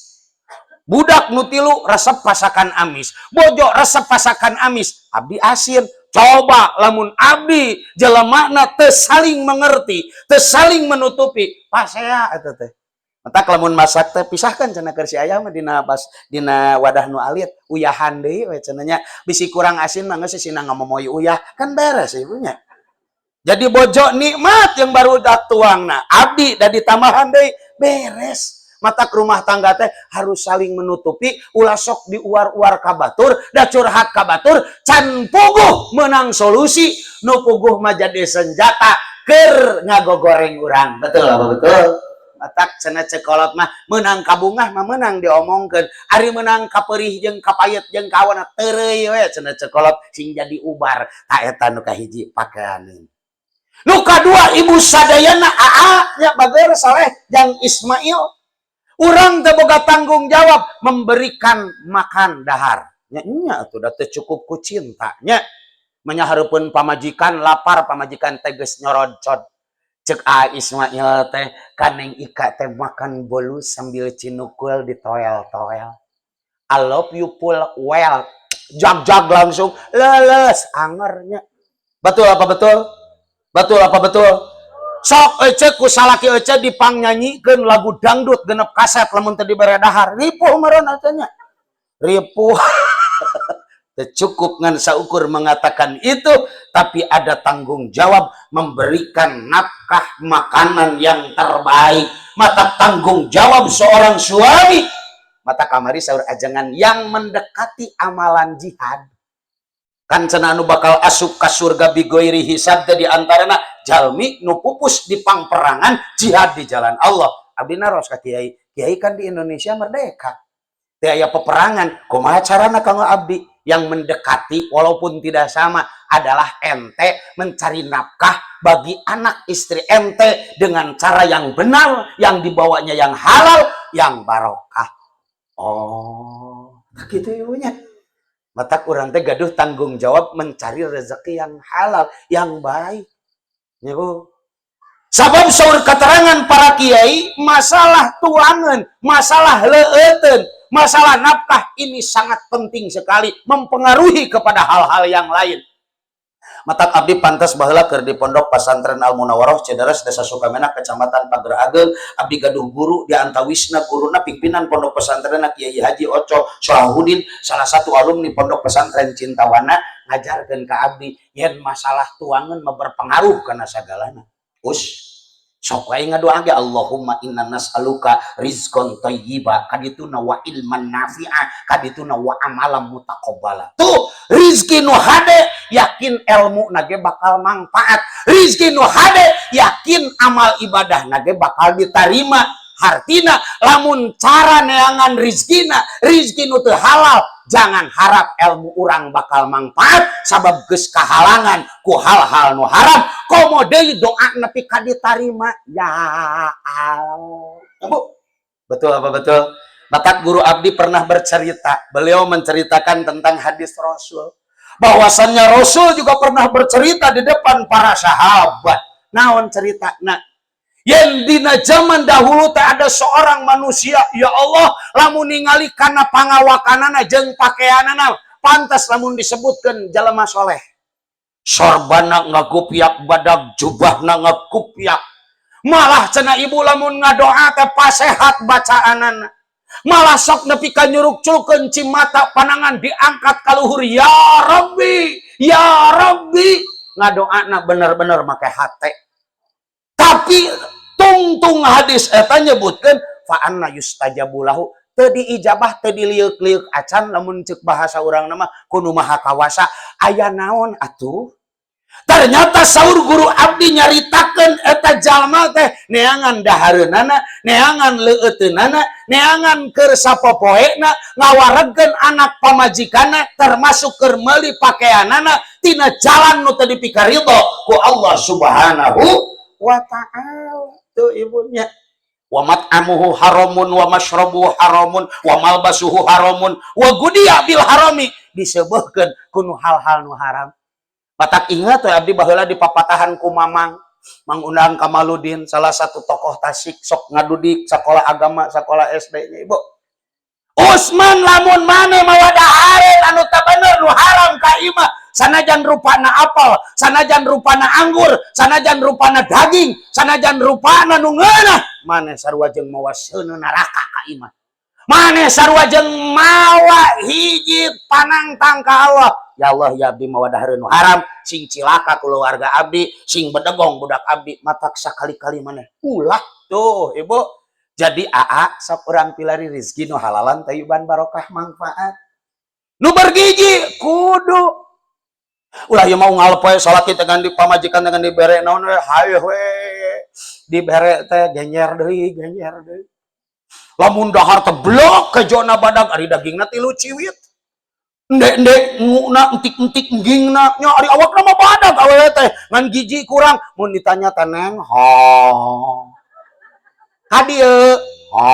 [SPEAKER 1] Budak nu tilu resep pasakan amis, bojo resep pasakan amis, abdi asin. Coba lamun abdi jelemana teu saling mengerti, teu saling menutupi, pasea eta teh. Matak lamun masak teh pisahkan cenah, keur si ayah mah dina pas dina wadah nu alit, uyahan deui we cenah nya. Bisi kurang asin mah geus sina ngamomoy uyah, kan beres ibunya. Jadi bojo nikmat yang baru tuangna, abdi da ditambahan deui, beres. Mata rumah tangga teh harus saling menutupi, ulah sok diuar-uar ka batur, da curhat ka batur can puguh menang solusi, nu puguh mah jadi senjata keur ngagogoreng urang. Betul apa betul? Matak cenah cek kolot mah, menang kabungah mah menang diomongkeun, ari menang kaperih jeung kapayet jeung kawana teureui we cenah cek kolot, sing jadi ubar. Ta eta nu kahiji pakeaneun. Nu kadua, ibu sadayana, aa nya, bager saleh jang Ismail, urang teh boga tanggung jawab memberikan makan dahar nya. Nya atuh da teu cukup ku cinta nya, menyahareupeun pamajikan lapar, pamajikan teh geus nyorodcod. Cek A Ismail teh, "Kaneng Ika teh makan bolu sambil cinukul di toel-toel. I love you full well." Jag-jag langsung leles angernya. Betul apa betul? Betul apa betul? Sok ece ku salaki ece dipangnyanyikeun lagu dangdut genep kaset, lamun teu dibere dahar ripuh meureun nya, ripuh. Cukup ngan saukur mengatakan itu, tapi ada tanggung jawab memberikan nafkah makanan yang terbaik. Mata tanggung jawab seorang suami. Mata kamari saur ajangan yang mendekati amalan jihad. Kan cenah anu bakal asup ka surga bighairi hisab teh di antarana jalmi nu pupus di pangperangan jihad di jalan Allah. Abdi naros ka kiai, "Kiai, kan di Indonesia merdeka. Teu aya peperangan, kumaha carana kanggo abdi yang mendekati walaupun tidak sama?" adalah ente mencari nafkah bagi anak istri ente dengan cara yang benar, yang dibawanya yang halal, yang barokah. Oh, gitu ibunya. Matak urang teh gaduh tanggung jawab mencari rezeki yang halal, yang baik. Ya, Bu. Sabab saur keterangan para kiai, masalah tuangan, masalah leueteun, masalah nafkah ini sangat penting sekali, mempengaruhi kepada hal-hal yang lain. Matak abdi pantas baheula keur di Pondok Pasantren Al Munawwaroh Cideres, Desa Sukamenak, Kecamatan Pagerageung, abdi gaduh guru, di antawisna guruna pimpinan pondok pesantren Kiai Haji Oco Solahuddin, salah satu alumni Pondok Pesantren Cintawana, ngajarkeun ka abdi yen masalah tuangan mah berpengaruh kana sagalana. Us sok wae ngadoa ge, "Allahumma inna nas'aluka rizqan thayyiba," kadituna, "wa ilman nafi'a," kadituna, "wa amalan mutaqabbala." Tuh, rizki nu hade yakin ilmu nage bakal manfaat, rizki nu hade yakin amal ibadah nage bakal diterima. Hartina lamun cara neangan rizkina rizki nu teu halal, jangan harap ilmu urang bakal manfaat, sabab geus kahalangan ku hal-hal nu haram. Komo deui doa nepi ka ditarima, ya Allah. Bu, betul apa betul? Batak guru abdi pernah bercerita, beliau menceritakan tentang hadis Rasul, bahwasannya Rasul juga pernah bercerita di depan para sahabat. Naon cerita? Nah, yang dina zaman dahulu teh ada seorang manusia, ya Allah, lamun ningali kana pangawakanana jeung pakaianana, pantas lamun disebutkan jalma soleh. Sorbana ngagupiak badag, jubahna ngagupiak. Malah cenah ibu, lamun ngadoa teh pasehat bacaanana. Malah sok nepi ka nyuruk-curukeun cimata, panangan diangkat ka luhur, "Ya Rabbi, ya Rabbi." Ngadoana bener-bener make hate. Tapi tungtung hadis eta nyebutkeun fa anna yustajabu lahu, teu diijabah, teu dilieuk-lieuk acan, lamun ceuk bahasa urang nama ku Nu Maha Kawasa. Aya naon atuh? Ternyata saur guru abdi nyaritakeun, eta jalma teh neangan dahareunana, neangan leueuteunana, neangan keur sapopoena, ngawaregkeun anak pamajikanna, termasuk keur meuli pakeanana tina jalan nu teu dipikaridho ku Allah Subhanahu wa Ta'ala. Tuh ibunya, wa mat'amuhu haramun, wa mashrabuhu haramun, wa malbasuhu haramun, wa gudziya bil harami, disebutkeun ku nu hal-hal nu haram. Matak ingat we abdi baheula di papatahan ku Mamang Mang Undang Kamaludin, salah satu tokoh Tasik, sok ngadudik sekolah agama, sekolah SD nya. Ibu Usman, lamun maneh mawa dahareun anu teu bener, nu haram ka imah, sanajan rupana apel, sanajan rupana anggur, sanajan rupana daging, sanajan rupana nu ngeunah, maneh sarua jeung mawa seuneu neraka ka imah. Maneh sarua jeung mawa hiji panangtang ka Allah, "Ya Allah, ya abdi mawa dahareun nu haram, sing cilaka keluarga abdi, sing bedegong budak abdi." Matak sakali-kali maneh ulah. Tuh ibu, jadi aa sok urang pilari rizki nu halalan, tayyiban, barokah, manfaat, nu bergizi. Kudu ulah ieu mau ngalpoe salat kita dengan di pamajikan dengan dibere naon we, hayu we dibere teh, genyer deui, genyer deui. Lamun dahar teh blok kejona badag, ari dagingna tilu ciwit, ndek-ndek nguna, entik-entik enggingna nya, ari awakna mah badag awewe teh, ngan gizi kurang. Mun ditanya teh, "Neng, ha kadieu ha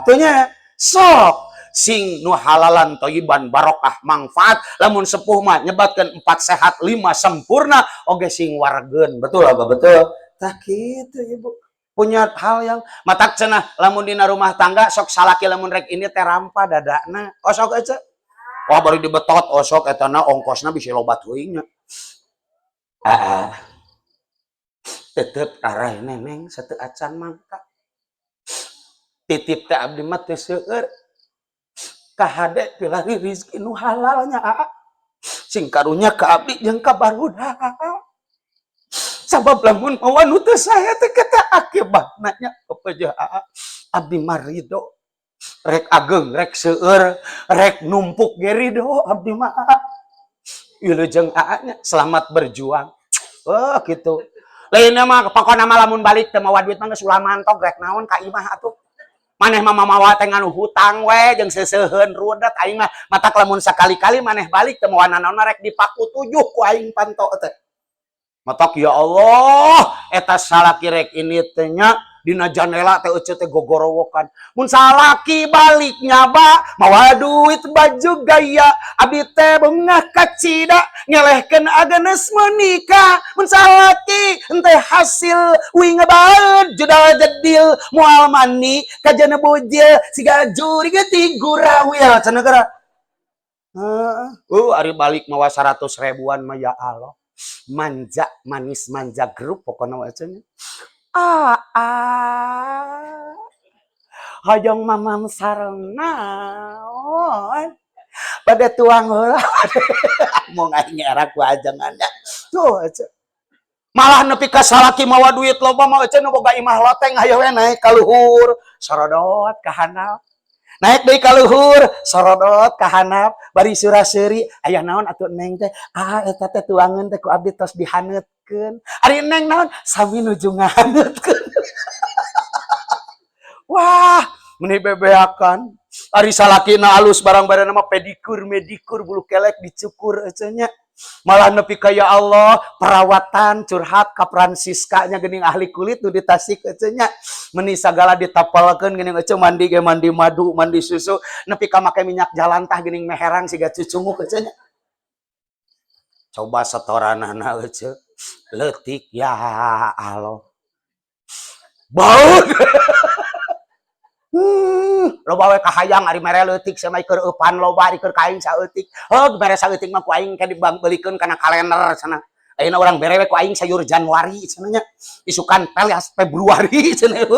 [SPEAKER 1] teu nya?" Sok sing nu halalan, toyiban, barokah, manfaat. Lamun sepuh mah nyebatkeun empat sehat lima sempurna oge sing wargeun. Betul apa betul? Tak kitu ibu, punya hal yang matak cenah lamun dina rumah tangga sok salaki lamun rek ini teh rampa dadana, osok aja. Wah, baru dibetot osok etana ongkosna bisa loba teuing nya. Ah, tetep arah neneng satu acan mangka titip teh abdi mah teu seueur, kahade pilari rizki nu halalnya, aa, sing karunya ka abdi jeung ka barudak, sabab lamun mawa nu teu sae teh kita akibatna nya kepeja. Aa, abdi mah ridho, rek ageng, rek seueur, rek numpuk ge ridho abdi mah. Wilujeng aa nya, selamat berjuang. Oh gitu, lainnya mah pokokna mah lamun balik teu mawa duit mah geus ulah mantog, rek naon ka imah atuh. Maneh mah mamawa teh nganu hutang we jeung seuseuheun rudet aing mah. Matak lamun sakali-kali maneh balik teu mawa nanaon, rek dipaku tujuh ku aing panto teh. Matak ya Allah, eta salaki rek ini teh nya, dina jandela teh ece teh gogorowokan. Mun salaki balik nyaba mawa duit baju gaya, abdi teh bengah kacida ngelehkeun agenes menikah. Mun salaki ente hasil uing baeud judal jedil, moal mani kajana bujil siga jurig ti gurawil cenah geura. Heeh. Ari balik mawa 100 ribuan mah, ya Allah. Manja manis manja grup pokokna mah cenah. Ah, ah. Hoyong mamam sareng naon? Pada tuang heula. Mau aing era ku ajengan nya. Tuh ece. Malah nepi ka salaki mawa duit loba mah ece, nu boga imah loteng hayo we naik ka luhur, sorodot ka handap. Naik deui ka luhur, sorodot ka handap, bari sura-seuri, "Aya naon atuh, Neng teh?" "Ah, eta teh tuangan teh ku abdi tos dihaneutkeun." "Ari Neng naon?" "Sami nuju ngahaneutkeun." Wah, meni bebeakan. Ari salakina alus barang barang mah pedikur, medikur, bulu kelek dicukur ece nya. Malah nepi ka ya Allah, perawatan curhat ka Francisca nya geuning, ahli kulit nu di Tasik ece nya. Meni sagala ditapalkeun geuning ece, mandi ge mandi madu, mandi susu, nepi ka make minyak jalantah geuning meherang siga cucunguk ece nya. Coba setoranana ece leutik, ya Allah. Bau. Loba we kahayang ari mere leutik sama keur eupan loba, ari keur kaing saeutik. Heuh, mere saeutik mah ku aing ke dibeulikeun kana kalender cenah. Ayeuna urang bere we ku aing sayur Januari cenah nya. Isukan pelias Februari cenah.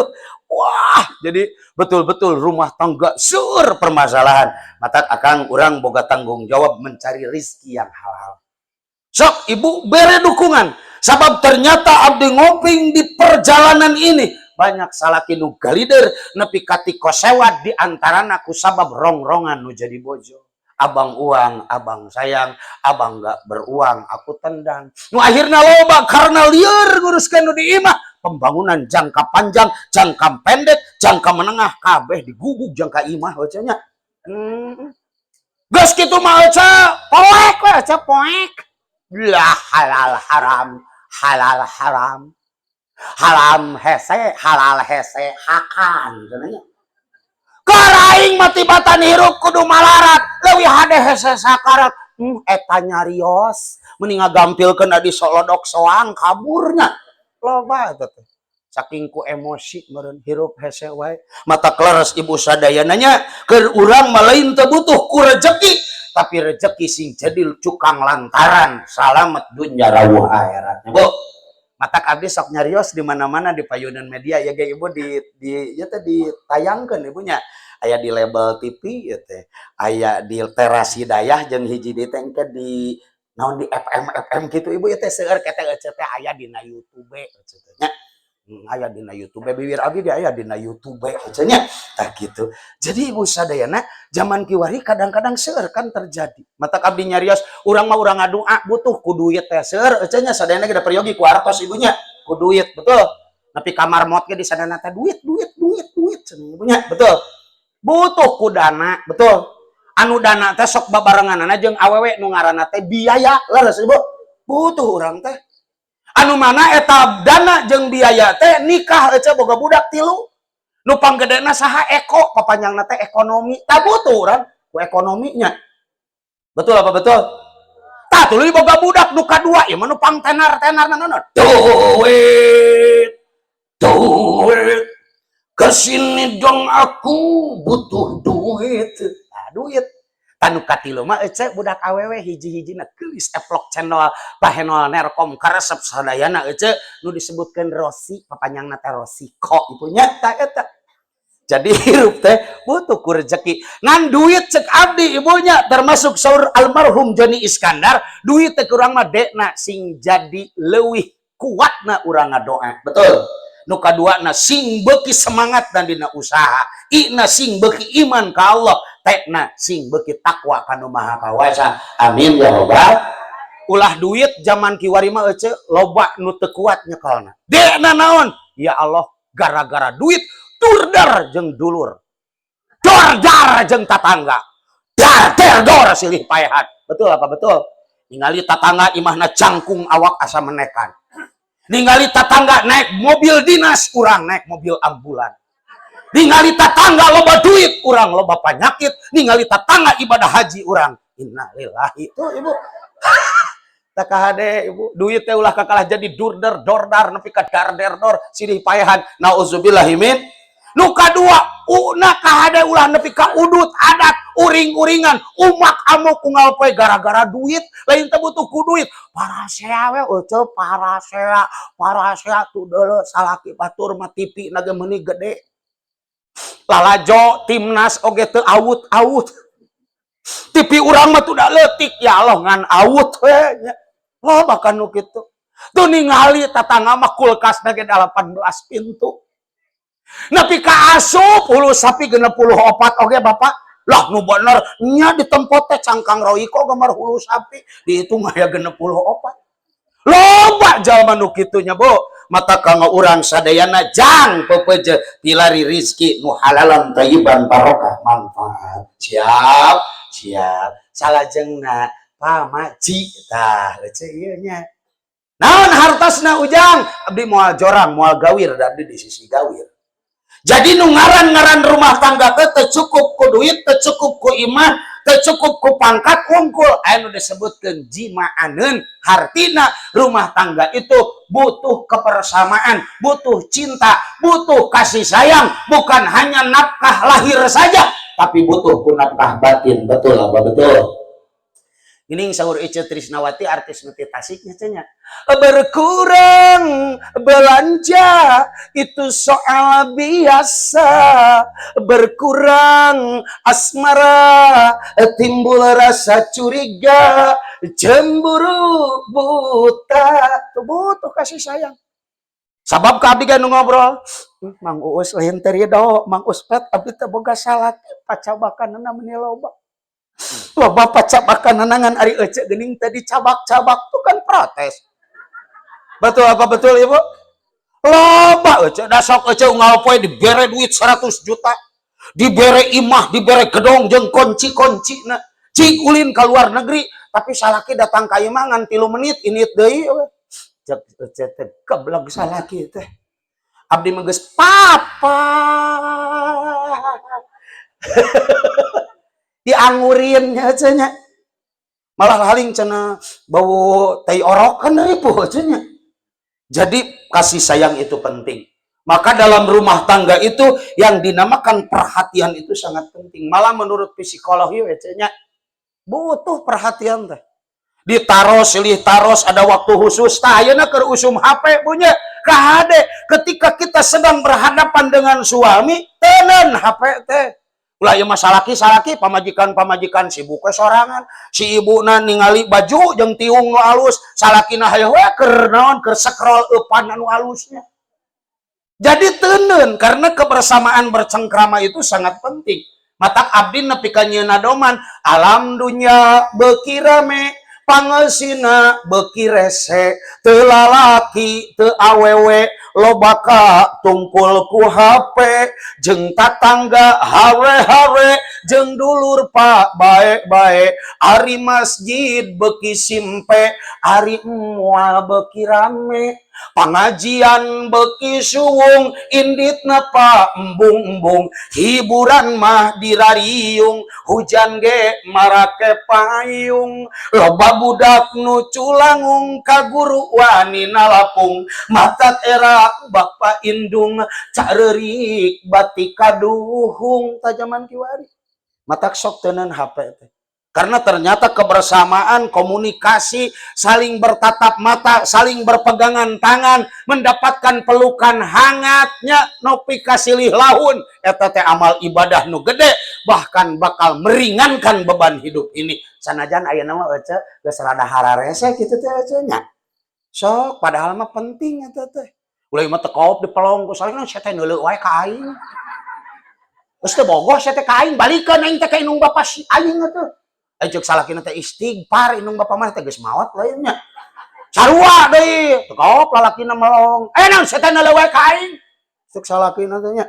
[SPEAKER 1] Wah, jadi betul-betul rumah tangga sur permasalahan. Matak akang urang boga tanggung jawab mencari rizki yang halal. Sok ibu bere dukungan. Sabab ternyata abdi ngoping di perjalanan ini banyak salaki nu galider nepi ka tikosewad, di antarana ku sabab rongrongan nu jadi bojo. Abang uang, abang sayang, abang gak beruang, aku tendang. Nu akhirnya loba karena lieur nguruskeun nu di imah. Pembangunan jangka panjang, jangka pendek, jangka menengah, kabeh diguguk jangka imah ece nya. Geus kitu mah ece, poek we ece, poek. Lah, halal haram, halal haram. Haram hese, halal hese, hakan cenah nya. Keur aing mah tibatan hirup kudu malarat, leuwih hade hese sakarat. Eta nyarios, mending ngagampilkeun di solodok soang kaburnya. Loba eta teh. Saking ku emosi meureun hirup hese wae. Mata kleres ibu sadayana nya, keur urang mah lain teu butuh ku rejeki, tapi rejeki sing jadi cukang lantaran salamet dunya rawuh akhirat. Bu, matak abdi sok nyarios di mana-mana di payunan media ya ge, ibu, di ya teh ditayangkeun ibunya. Aya di label TV ya teh, aya di Teras Hidayah, jeung hiji deui teh engke di naon, di FM FM gitu ibu ya teh. Seueur kete ece teh aya dina YouTube ece teh nya. Aya dina YouTube, bibir abdi ge aya dina YouTube ece nya. Tah kitu. Jadi ibu sadayana, zaman kiwari kadang-kadang seueur kan terjadi. Matak abdi nyarios, urang mah urang ngadua butuh ku duit teh seueur ece nya, sadayana ge da peryogi ku artos ibunya, ku duit, betul. Tapi kamar mot ge di sadayana teh duit, duit, duit, duit cenah ibunya, betul. Butuh ku dana, betul. Anu dana teh sok babarenganana jeung awewe nu ngaranna teh biaya, leres ibu. Butuh urang teh. Anu mana eta dana jeung biaya teh nikah ece, boga budak tilu. Nu panggedena saha? Eko, papanjangna teh ekonomi. Tah, butuh urang ku ekonominya. Betul apa betul? Tah, tuluy boga budak nu kadua, ieu mah nu pangtenar-tenar naon? Duit. Duit. Kesini dong, aku butuh duit. Nah, duit. Tah, nu katilu mah ece budak awewe, hiji-hijina geulis eplok cendol bahenol nerkom karesep sadayana ece, nu disebutkeun Rosi, papanjangna teh Rosiko ibunya. Tah eta. Jadi hirup teh butuh ku rezeki. Ngan duit cek abdi ibunya, termasuk saur almarhum Joni Iskandar, duit teh kurang mah dekna sing jadi leuwih kuatna urang ngadoa. Betul. Nu kaduana sing beuki semangat dan dina usaha. Ina sing beuki iman ka Allah, tekna sing beuki takwa ka Nu Maha Kawasa. Amin ya robbal. Ulah duit zaman kiwari mah ece loba nu teu kuat nyekelna. Dekna naon? Ya Allah, gara-gara duit Durder jeung dulur, dordar jeung tatangga, dar der dor silih paehan. Betul apa betul? Ningali tatangga imahna jangkung, awak asa menekan. Ningali tatangga naik mobil dinas, urang naik mobil ambulan. Ningali tatangga loba duit, urang loba penyakit. Ningali tatangga ibadah haji, urang innalillahi. Tuh, Ibu, tak kahade, Ibu, duit teh ulah kakalah jadi durder, dordar, nepi ka darder dor silih paehan. Nauzubillahi min. Nu kadua, una kahade ulah nepi ka udut adat, uring-uringan, umak amuk unggal poe gara-gara duit. Lain teh butuh ku duit, parasea we, euceu, parasea, parasea tuh deuleu salaki batur mah TV na ge meuni gede, lalajo timnas oge teu awut-awut, TV urang mah tuh da leutik, ya Allah, ngan awut we nya. Loba kan nu kitu tuh. Ningali tatangga mah kulkas na ge 18 pintu, nepi ka asup hulu sapi 64 oge, Bapak lah nu bener nya. Di tempat teh cangkang Royco gambar hulu sapi dihitung aya 64. Loba jalma nu kitu nya, Bu. Mata kanggo urang sadayana jang pepeje pilari rizki nu halalan thayyiban barokah manfaat. Siap, siap. Salajengna pamaji tah lece ieu nya. Naon hartosna, Ujang? Abdi moal jorang, moal gawir, da abdi di sisi gawir. Jadi nu ngaran-ngaran rumah tangga teh teu cukup ku duit, teu cukup ku imah, teu cukup ku pangkat unggul. Aya nu disebutkeun jimaaneun, hartina rumah tangga itu butuh kebersamaan, butuh cinta, butuh kasih sayang, bukan hanya nafkah lahir saja, tapi butuh ku nafkah batin. Betul apa betul? Ini saur Ece Trisnawati, artis nu ti Tasik nya nya. Berkurang belanja itu soal biasa, berkurang asmara timbul rasa curiga, cemburu buta. Tuh butuh kasih sayang. Sabab ka abdi nu ngobrol, Mang Uus lain teh ridho, Mang Uspet, abdi teh boga salaki pacabakanna meuni loba. Loba pacabakan ngan ari ece geuning teh dicabak-cabak, tuh kan protes. Betul apa betul, Ibu? Loba ece da sok ece unggal poe dibere duit 100 juta, dibere imah, dibere gedong jeung kunci-kuncina. Cik ulin ka luar negeri, tapi salaki datang ka imah ngan 3 menit init deui we. Cek ece teh geblek salaki teh. Abdi mah geus papa. Diangurin nya nya, malah haling cenah bau tai orok, kan ripuh nya. Jadi kasih sayang itu penting. Maka dalam rumah tangga itu yang dinamakan perhatian itu sangat penting. Malah menurut psikologi nya butuh perhatian teh ditaros silih taros, ada waktu khusus. Tah, ayeuna keur usum HP punya kahade, ketika kita sedang berhadapan dengan suami, tenen HP teh. Ulah ieu mah salaki salaki, pamajikan pamajikan sibuk we sorangan. Si ibuna ningali baju jeung tiung nu alus, salakina hayoh we keur naon, keur scroll eupan anu alusnya. Jadi tenen, karena kebersamaan bercengkrama itu sangat penting. Matak abdi nepi ka nyieuna doman, alam dunya beuki rame, pangeusina beuki rese, teu lalaki teu awewe loba ka tungkul ku HP, jeung tatangga hare-hare, jeung dulur pak bae-bae. Ari masjid beuki simpe, ari moal beuki rame, pangajian beuki suwung, inditna pa embung-embung, hiburan mah dirariung, hujan ge marake payung, loba budak nu culangung, ka guru wani nalapung. Matak era bapa indung careurik batik kaduhung. Ta jaman kiwari matak sok teunan HP teh, karena ternyata kebersamaan, komunikasi, saling bertatap mata, saling berpegangan tangan, mendapatkan pelukan hangatnya, nepi ka silih lahun, eta teh amal ibadah nu gede, bahkan bakal meringankan beban hidup ini. Sanajan ayeuna mah ece geus rada hararese kitu teh ece nya. Sok padahal mah penting eta teh. Ulah mah teu kaop dipelong ku saling sia teh neuleuh wae ka aing. Geus teu bogoh sia teh ka aing, balikeun aing teh ka indung bapa si aing atuh. Eh, cek salakina teh istighfar, indung bapa mah teh geus maot lain nya. Sarua deui, teu kaop lalakina melong. Eh, naon sia teh neuleuh wae ka aing. Cek salakina teh nya.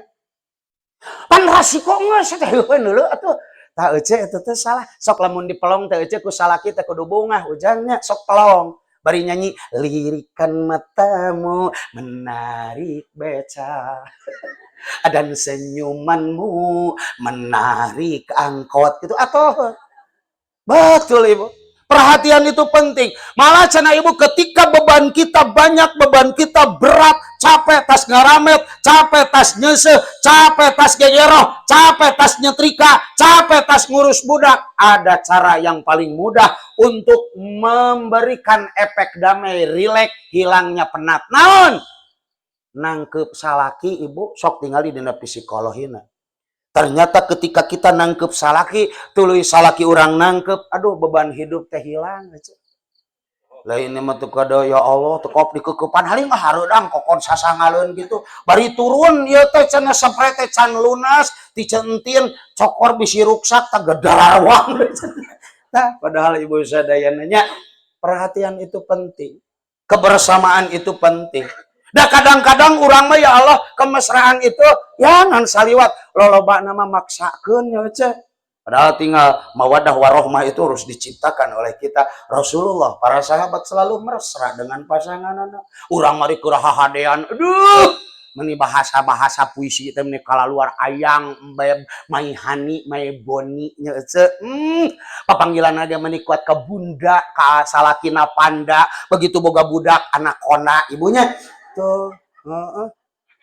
[SPEAKER 1] Pan rasiko geus teh heuheun heula atuh. Tah, ece, eta teh salah. Sok lamun dipelong teh, ece, ku salaki teh kudu bungah ujangnya, sok pelong. Bari nyanyi, "Lirikan matamu menarik beca dan senyumanmu menarik angkot," gitu atau betul, Ibu. Perhatian itu penting. Malah cenah, Ibu, ketika beban kita banyak, beban kita berat, capek tas ngaramet, capek tas nyeuseuh, capek tas gegeroh, capek tas nyetrika, capek tas ngurus budak, ada cara yang paling mudah untuk memberikan efek damai, rileks, hilangnya penat. Naon? Nangkep salaki, Ibu, sok tinggal di dina psikologina. Ternyata ketika kita nangkep salaki, tuluy salaki urang nangkep, aduh, beban hidup teh hilang. Lah, ini mah teu kada, ya Allah, teu kop dikekepan haling mah hareudang kokon sasangaleun gitu. Bari turun ieu teh cenah spray teh can lunas, ti centin cokor bisi ruksak tah gedararwang. Nah, padahal, Ibu sadayana nya, perhatian itu penting. Kebersamaan itu penting. Dah kadang-kadang urang mah, ya Allah, kemesraan itu ya ngan saliwat, loloba nama maksakeun ya, ce. Padahal tinggal mawadah warohmah itu harus diciptakan oleh kita. Rasulullah, para sahabat selalu mesra dengan pasangan anak. Urang mari keur hahadean. Aduh, meni bahasa-bahasa puisi teh meni kalaluar, ayang, beb, my honey, my boni nya, ce. Papanggilan aja meni kuat ke bunda, ka salakina panda, begitu boga budak anak kona ibunya. Tuh, heeh.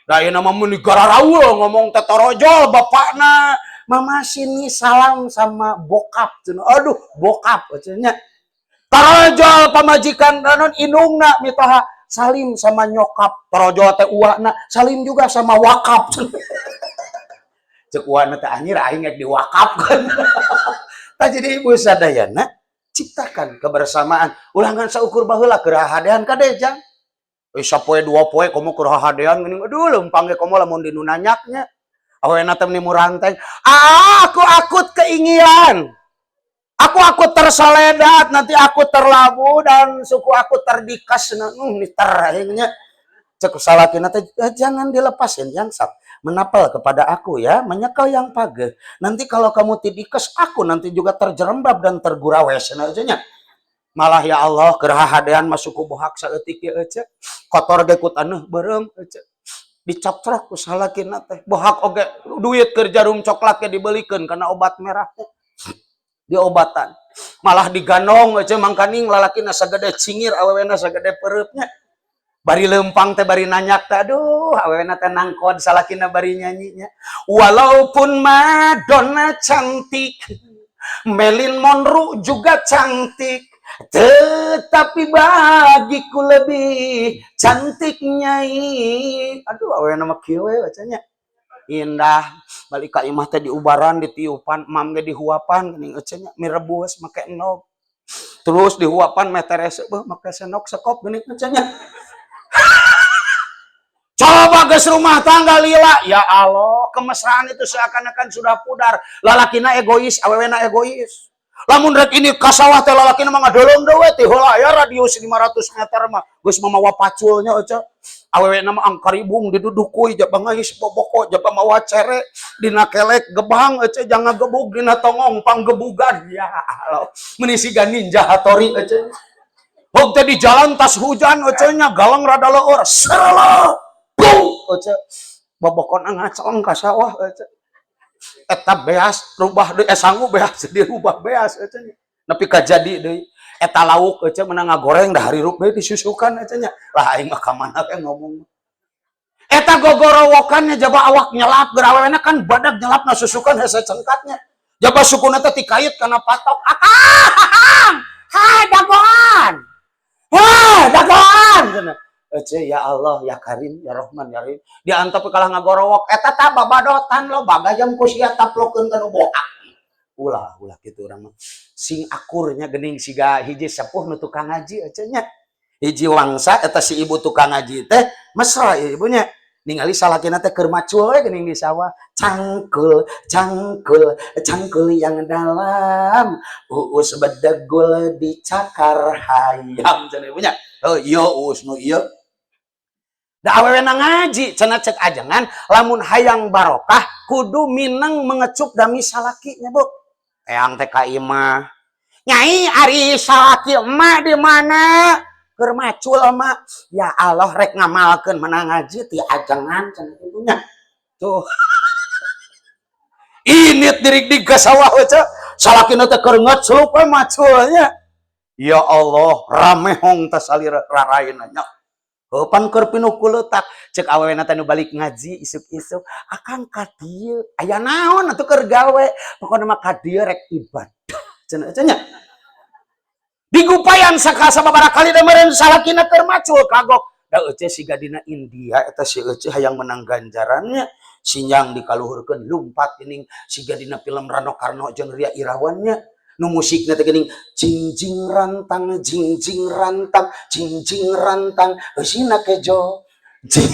[SPEAKER 1] Da ayeuna mah meuni gararaul ngomong teh, torojol bapakna. "Mama, sini, salam sama bokap," cenah. Aduh, bokap cenah. Tarojol pamajikan naon indungna mitoha, "Salim sama nyokap." Tarojol teh uakna, "Salim juga sama wakap." Cek uakna teh, "Anjir, aing rek diwakapkeun." Tah, jadi Ibu sadayana, ciptakan kebersamaan. Ulah ngan saukur baheula keur hahadean, kade jang. Eh, sapoe dua poe komo keur hahadean geuning, aduh, leumpang ge komo lamun di nu nanyaknya. Awena teh meni muranteng. "Ah, aku akut keinginan. Aku terseledat, nanti aku terlabu dan suku aku terdikas." Nah, nih ter akhirnya. Cek salakina teh, "Eh, jangan dilepasin, yang sap. Menapel kepada aku ya, menyekel yang page. Nanti kalau kamu tidikes, aku nanti juga terjerembab dan tergurawes." Nah, nya. Malah ya Allah, keur hahadean masuk ku bohak saeutik ye, ece. Kotor ge ku taneuh beureum, ece. Dicocrok ku salakina teh. Bohak oge duit keur jarum coklat ge dibelikeun karena obat merah teh. Diobatan. Malah digandong, ece, mangkaning lalakina sagede cingir, awewena sagede peureupnya. Bari lempang teh, bari nanyak teh, aduh, awewena teh nangkod salakina bari nyanyinya. "Walaupun Madonna cantik, Marilyn Monroe juga cantik, tetapi bagiku lebih cantik Nyai." Aduh, awewena mah kieu we bacanya. Indah, balik ka imah teh diubaran, ditiupan, mam ge dihuapan geuning, ece nya, mie rebus make endog. Terus dihuapan meh terese beuh make sendok sekop geuning, ece nya. Coba geus rumah tangga lila, ya Allah, kemesraan itu seakan-akan sudah pudar. Lalakina egois, awewena egois. Lamun rek ini ka sawah teh lalakina mah ngadeulem deui ti heula aya radius 500 meter mah geus mamawa paculnya, ece. Awewena mah angkaribung didudukui jaba ngais boboko, jaba mawa cere dina kelek gebang, ece, jangan gebug dina tongong panggebugan, ya Allah. Meuni siga Ninja Hattori, ece. Hog teh di jalan tas hujan, ece nya, galang rada leur, serela. Bung, ece. Bobokona ngaceng ka sawah, ece. Eta beas rubah deui, eh, sangu beas dirubah beas, ece nya. Nepi ka jadi deui. Eta lauk, ece, menang ngagoreng dah harirup deui disusukan, ece nya. Lah, aing mah ka mana we ngomong. Eta gogorowokannya jaba awak nyelap, geura awewena kan badag nyelapna susukan hese cengkatnya. Jaba sukuna teh tikait kana patok. Akang! Hai, dagoan. Wah, dagoan cenah. Ece, ya Allah, ya Karim, ya Rahman, ya Rahim. Diantep kalah ngagorowok eta tah babadotan lo bagajam ku sia taplokeun ka nu bohak. Ulah, ulah kitu urang mah. Sing akurnya geuning siga hiji sepuh nu tukang ngaji, ece nya. Hiji wangsa eta si ibu tukang ngaji teh mesra ieu ibunya. Ningali salakina teh keur macul we geuning di sawah. Cangkul, cangkul, cangkul yang dalam. Uus bedegul dicakar hayam cenah ibunya. Oh iya, uus nu ieu. Da awewe na ngaji cenah, cek ajengan lamun hayang barokah kudu mineng mengecup dami salaki nya, Bu. Eyang teh ka imah, "Nyai, ari salaki emak di mana?" "Keur macul, emak." Ya Allah, rek ngamalkeun menang ngaji ti ajengan cenah ibunya. Tuh. Ini dirik ka sawah we, salakina teh keur ngeclup we maculnya. Ya Allah, rame hong teh salira raraina nya. Heuh, pan keur pinuh ku leutak. Cek awewena teh nu balik ngaji isuk-isuk, "Akang ka dieu aya naon atuh?" "Keur gawe, pokona mah ka dieu rek ibadah," cenah nya. Digupayan sababaraha kali da meureun salakina keur macul kagok. Da euceu siga dina India eta si euceu hayang menang ganjarannya. Sinjang dikaluhurkeun lumpat geuning siga dina film Rano Karno jeung Ria Irawan nya. Nu musikna teh geuning jing jing rantang jing jing rantang jing jing rantang eusina kejo. Jing.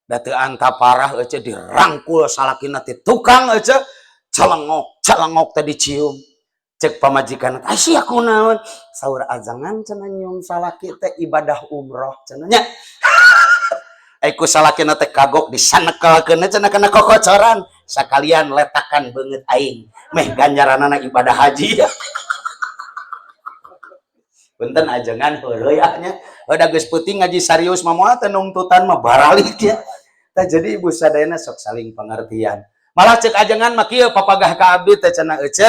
[SPEAKER 1] Da teu anta parah euceu dirangkul salakina ti tukang euceu, celengok celengok teh dicium. Cek pamajikan, "Sia kunaon?" Saur ajengan cenah, "Nyium salaki teh ibadah umroh," cenah nya. Ai ku salakina teh kagok disanekelkeun cenah kana kokocoran, "Sakalian letakan beungeut aing meh ganjaranana ibadah haji." Punten ajengan, heureuy nya. Udah geus peuting ngaji serius mah moal teh nungtutan mah baralik ya. Tah, jadi ibu sadayana sok saling pengertian. Malah cek ajengan mah kieu, papagah ka abdi teh cenah, "Ece,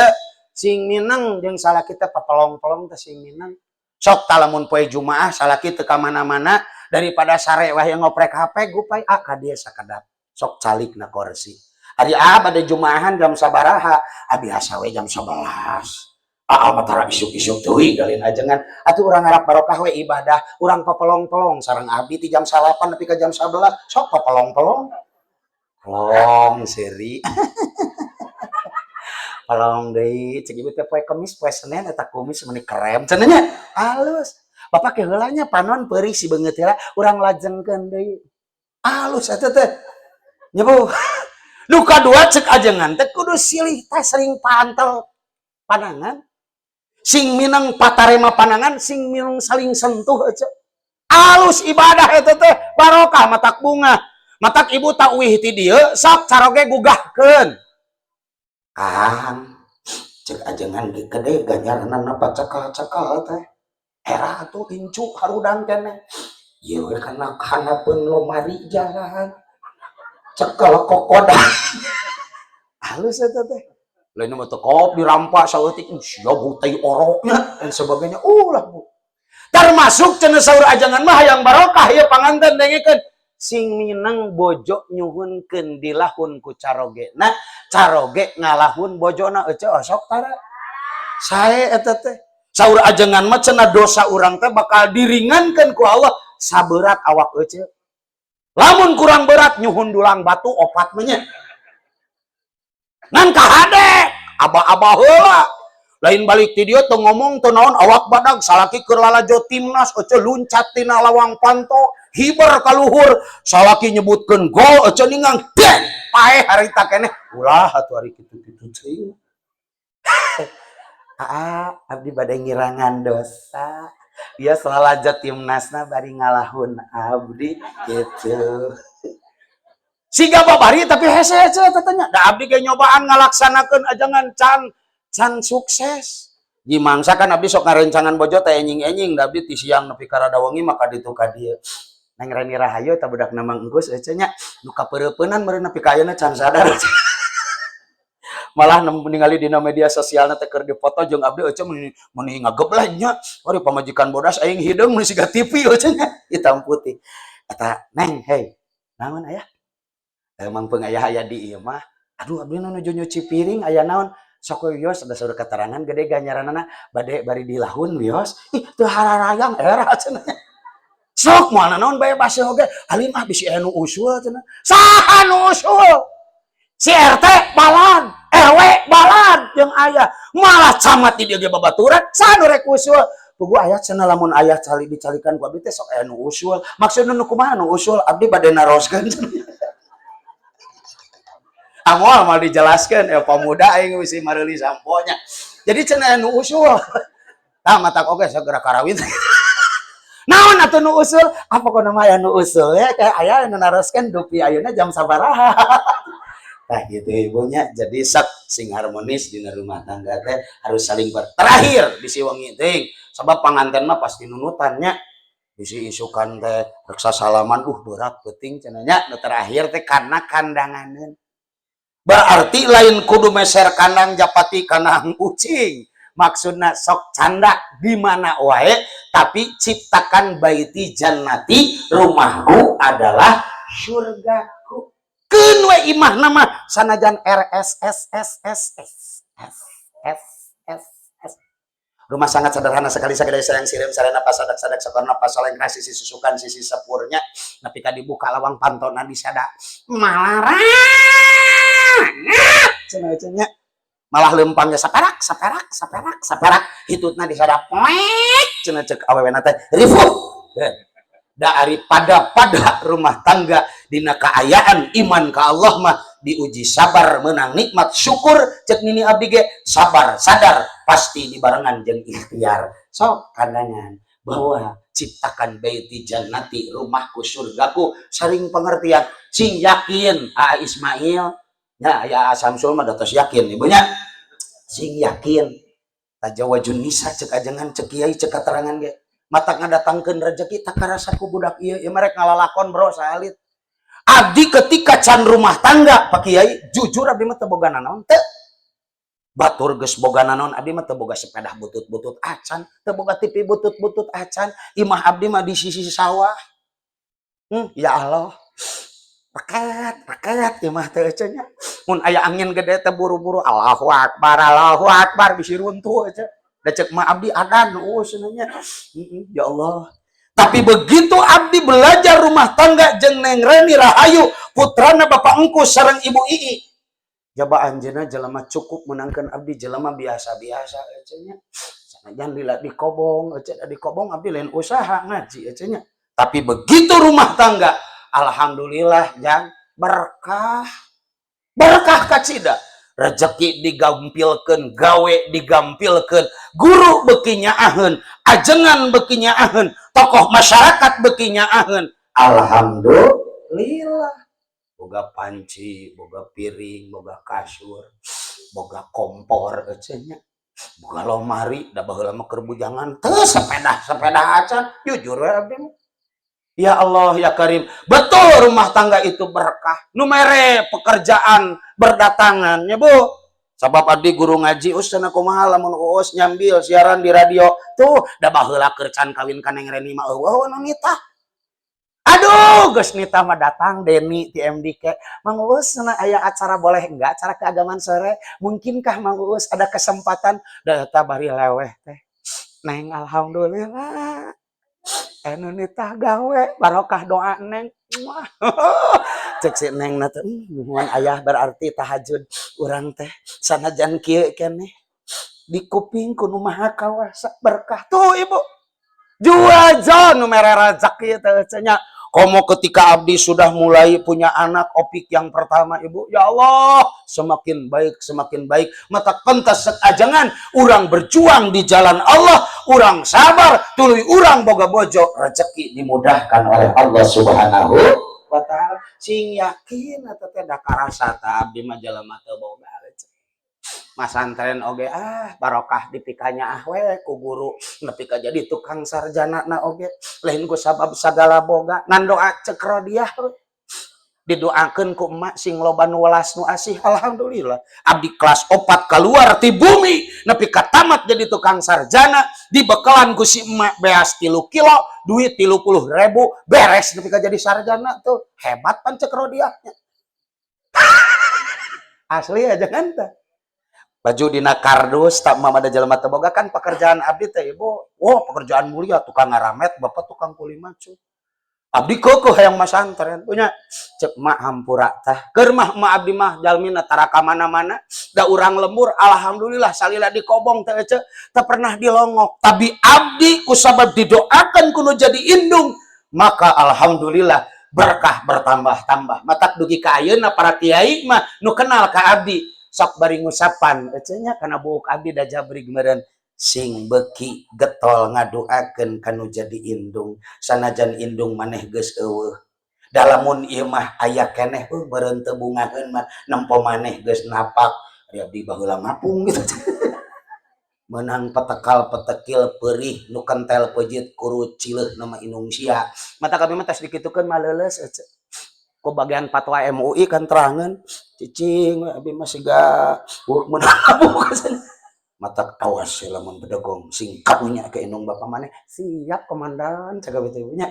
[SPEAKER 1] sing mineng jeung salaki teh, papelong-pelong teh sing mineng. Sok tah lamun poe Jumaah salaki teu ka mana-mana, daripada sare wae ngoprek HP, gupay ah ka dieu sakedap. Sok calik na kursi." "Ari ah bade Jumaahan jam sabaraha?" "Ah, biasa we jam 11." "Ah, mah tara isuk-isuk teuing dalin ajengan. Atuh urang ngarap barokah we ibadah, urang papelong-pelong sareng abdi ti jam 9 nepi ka jam 11, sok papelong-pelong." Pelong seuri. Pelong deui, cek ibu teh poe Kemis, poe Senin eta kumis meuni krem cenah nya. Halus. "Bapak ke heula nya, panon peurih si beungeut heula, urang lajengkeun deui." Halus eta teh. Nya, Bu. Nu kadua, cek ajengan teh kudu silih teh sering pantel panangan. Sing mineng patarema panangan, sing mineng saling sentuh aja. Alus ibadah eta teh, barokah, matak bunga. Matak ibu tak uih ti dieu, sok caroge gugahkeun. Kang, cek ajengan ge gede ganjaranna pacakal-cakal teh. Era atuh incu harudang keneh. Ieu we kana hanapeun lomari jalan. Cekel kokoda. Halus eta teh. Lain mah teu kop dirampak saeutik, sia butai oroknya dan sebagainya. Ulah, Bu. Termasuk cenah saur ajengan mah hayang barokah ya, panganten dengekeun. Sing mineng bojo nyuhunkeun dilahun ku carogena, caroge ngalahun bojona ece osok tara. Sae eta teh. Saur ajengan mah cenah dosa urang teh bakal diringankeun ku Allah saberat awak ece. Lamun kurang berat nyuhun dulang batu opat mah nya. Ngan kahade aba-aba heula. Lain balik ti dieu teu ngomong teu naon, awak badag, salaki keur lalajo timnas, ece luncat tina lawang panto hiber ka luhur, salaki nyebutkeun gol, ece ningang dek paeh harita keneh. Ulah atuh ari kitu-kitu teuing. "Aa, abdi bade ngirangan dosa. Dia lalajo timnasna bari ngalahun abdi," gitu. Siga babari tapi hese hese tetenya. Da abdi ge nyobaan ngalaksanakeun ajangan can can sukses. Di mangsa kan abdi sok ngarencangan bojo teh enjing-enjing, da abdi ti siang nepi ka rada wengi maka ditu ka dieu. Neng Reni Rahayu eta budak Mang Engkus ece nya, nu kapeureupeunnan meureun nepi ka ayeuna can sadar. Malah ningali dina media sosialna teh keur dipoto jeung abdi, ece meuni meuni ngagebleh nya. Ari pamajikan bodas aing hideung meuni siga TV ece nya, hitam putih. Eta Neng, "Hei, naon ayah?" "Emang pengayah aya di ieu mah." "Aduh, abdi nu nuju nyuci piring, aya naon?" "Sok we wios, da saur keterangan gede ganjaranana bade bari dilahun wios." "Ih, teu hararayang era," cenah. "Sok moal naon bae baseuh oge." "Alim ah, bisi aya nu usul," cenah. "Saha nu usul? Si RT balan, RW balan jeung aya. Malah camat di dieu ge babaturan, saha nu rek usul?" "Puguh aya cenah, lamun aya cali dicalikan ku abdi teh sok aya nu usul." "Maksudna nu kumaha nu usul? Abdi bade naroskeun," cenah. Ah, moal mal dijelaskeun ya, pemuda aing bisi mareuli samponya. Jadi cenah aya nu usul. Tah, matak oge segera karawin. Naon atuh nu usul? Apa pokona mah aya nu usul ya, kayak aya nu naroskeun dupi ayeuna jam sabaraha. Nah, gitu ibunya. Jadi sok sing harmonis dina rumah tangga teh harus saling ber. Terakhir bisi wengi teuing, sabab panganten mah pasti nunutannya. Bisi isukan teh rek sasalaman, berat peuting cenah nya. Nu terakhir teh karena kandanganeun. Berarti lain kudu meser kandang japati kandang ucing. Maksudna sok canda di mana wae, tapi ciptakan baiti jannati, rumahku adalah surgaku. Keun we imah nama sanajan R S S S S S S S S S. Rumah sangat sederhana sekali, sagede sayang sireum sarena pasadak sadak sakorna pasoleng sisi susukan sisi sepurnya, nepi ka dibuka lawang pantona disada malarangat cenah cenah, malah lempangnya saperak saperak saperak saperak, hitutna disada poek cenah, cek awewena teh rifuh. Daripada pada rumah tangga dina kaayaan iman ka Allah mah diuji sabar menang nikmat syukur. Cek nini abdi ge sabar sadar pasti dibarengan jeung ikhtiar. Sok kandangan bahwa ciptakan baiti jannati, rumahku surgaku, saling pengertian, sing yakin. A Ismail ya, ya Samsul mah tos yakin ibunya, sing yakin. Tajawajun nisa cek ajengan, cek kiai, cek keterangan ge mata ngadatangkeun rezeki tak karasa ku budak ieu ieu merek ngalalakon bro salit. Abdi ketika can rumah tangga, Pak Kiai, jujur abdi mah teu boga nanaon teu. Batur geus boga nanaon, abdi mah teu boga sepeda butut-butut acan, teu boga TV butut-butut acan. Imah abdi mah di sisi sawah. Ya Allah, reket reket imah teh nya. Mun aya angin gede teh buru-buru Allahu Akbar, Allahu Akbar, bisi runtuh aja. Da cek ma abdi adan cenah nya. Ya Allah. Tapi begitu abdi belajar rumah tangga jeung Neng Reni Rahayu, putrana Bapak Engkus sareng Ibu Ii. Jaba anjeunna jelema cukup menangkan abdi jelema biasa-biasa ece nya. Sanajan lila di kobong, ece di kobong abdi lain usaha ngaji ece nya. Tapi begitu rumah tangga, alhamdulillah jang berkah. Berkah kacida. Rezeki digampilkeun, gawe digampilkeun, guru beuki nyaaheun, ajengan beuki nyaaheun, tokoh masyarakat beuki nyaaheun. Alhamdulillah. Boga panci, boga piring, boga kasur, boga kompor ece nya. Boga lomari, da baheula mah keur bujangan teu sepeda-sepeda acan, jujur we abdi mah. Ya Allah ya Karim, betul rumah tangga itu berkah. Nu mere pekerjaan berdatangan ya Bu. Sabab abdi guru ngaji, us cenah kumaha lamun uus nyambil siaran di radio. Tuh, da baheula keur can kawin ka Neng Reni mah eueuh nu nitah. Aduh, geus nitah mah datang Deni ti MDK. Mang Uus cenah aya acara, boleh enggak acara keagamaan sore? Mungkinkah Mang Uus ada kesempatan? Da eta bari leweh teh. Neng, alhamdulillah. Anu nitah gawe barokah doa Neng. Wah. Cek si Neng na teh, "Nuhun ayah, berarti tahajud urang teh sanajan kieu keneh di kuping ku Nu Maha Kawasa berkah." Tuh Ibu. Juaja nu mere rezeki teh nya. Komo ketika abdi sudah mulai punya anak Opik yang pertama, Ibu, ya Allah, semakin baik semakin baik. Mata pentas ajangan urang berjuang di jalan Allah, urang sabar, tuluy urang boga bojo, rezeki dimudahkan oleh Allah Subhanahu wa taala. Sing yakin eta teh da karasa ta abdi mah jelema teu boga. Masantren oge ah barokah dipikanya ah we ku guru nepi ka jadi tukang sarjana na oge lain ku sabab sagala boga, ngan doa cek rodiah we. Didoakeun ku emak sing loba nu welas nu asih, alhamdulillah abdi kelas 4 keluar ti bumi nepi ka tamat jadi tukang sarjana dibekalan ku si emak beas 3 kilo, duit 30.000, beres nepi ka jadi sarjana. Tuh hebat pan cek rodiahnya, asli aja kan teh. Baju dina kardus tak mama ada jelema teu boga kan. Pekerjaan abdi teh, Ibu, wah, pekerjaan mulia, tukang ngaramet, bapak tukang kuli macu. Abdi keukeeh hayang masantren punya, cek mak hampura tah keur mah emak abdi mah jalmina tara ka mana-mana da urang lembur. Alhamdulillah salila di kobong teh ece teu pernah dilongok, tapi abdi kusabab didoakan kudu jadi indung, maka alhamdulillah berkah bertambah-tambah. Matak dugi ka ayeuna para kiai mah nu kenal ka abdi sok bari ngusapan ece nya kana buuk abdi da jabrig meureun. Sing beuki getol ngadoakeun kanu jadi indung, sanajan indung maneh geus euweuh. Da lamun ieu mah aya keneh, meureun teu bungaheun mah nempo maneh geus napak. Ari abdi baheula ngapung gitu. Meunang petekal petekil peurih nu kentel peujeut kuru cileuh nama indung sia. Mata kami mah tos dikitukeun mah leuleus ece. Ku bagian fatwa MUI kan terangeun, cicing we abi mah siga meunang ngapung. Matak awas lamun bedegong sing kadunya ke indung bapa maneh. Siap, komandan, cakap itu ibunya.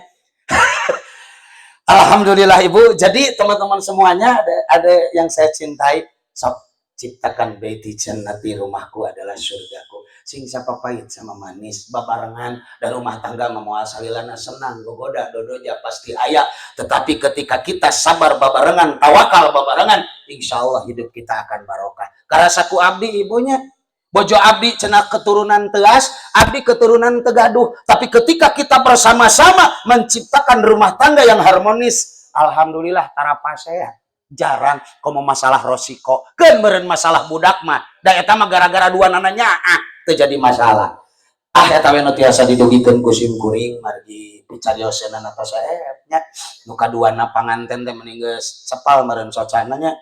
[SPEAKER 1] Alhamdulillah, Ibu. Jadi teman-teman semuanya ada yang saya cintai, sok ciptakan baiti jannati, rumahku adalah surgaku. Sing siapa pahit sama manis babarengan dan rumah tangga mah moal salilana senang, gogoda dodoja pasti aya. Tetapi ketika kita sabar babarengan, tawakal babarengan, insya Allah hidup kita akan barokah. Karasa ku abdi, ibunya, bojo abdi cenah keturunan teas, abdi keturunan tegaduh. Tapi ketika kita bersama-sama menciptakan rumah tangga yang harmonis, alhamdulillah tara pasea. Jarang komo masalah rosiko, keun meureun masalah budak mah. Da eta mah gara-gara dua nananya ah teu jadi masalah. Ah, eta we nu tiasa didugikeun ku sim kuring, margi picarioseunana tos saep nya. Nu kaduana panganten teh mending geus cepal meureun socana nya.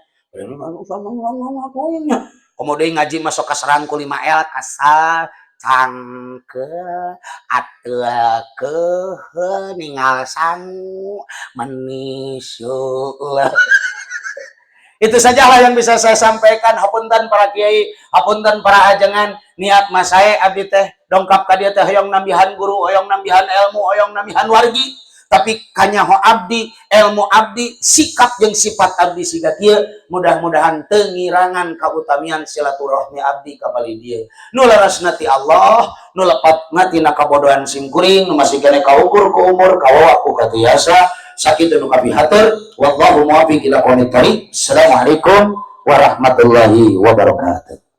[SPEAKER 1] Komo deui ngaji masuk kaserang ku 5L, kasal cangkeul ateul keuheul ningal sangu menis. Itu sajalah yang bisa saya sampaikan. Hapunten para kiai, hapunten para ajengan, niat mas saya abdi teh dongkap ka dieu teh hoyong nambihan guru, hoyong nambihan ilmu, hoyong nambihan wargi. Tapi kanyaho abdi, ilmu abdi, sikap jeung sifat abdi siga kieu, mudah-mudahan teu ngirangan kautamian silaturahmi abdi ka bali dieu. Nu leresna ti Allah, nu lepatna tina kabodohan sim kuring, nu masih keneh kaukur ku umur, kawawa ku katiasa. Sakitu nu kapihatur, wallahu muwaffiq ila aqwamit thoriq. Assalamualaikum warahmatullahi wabarakatuh.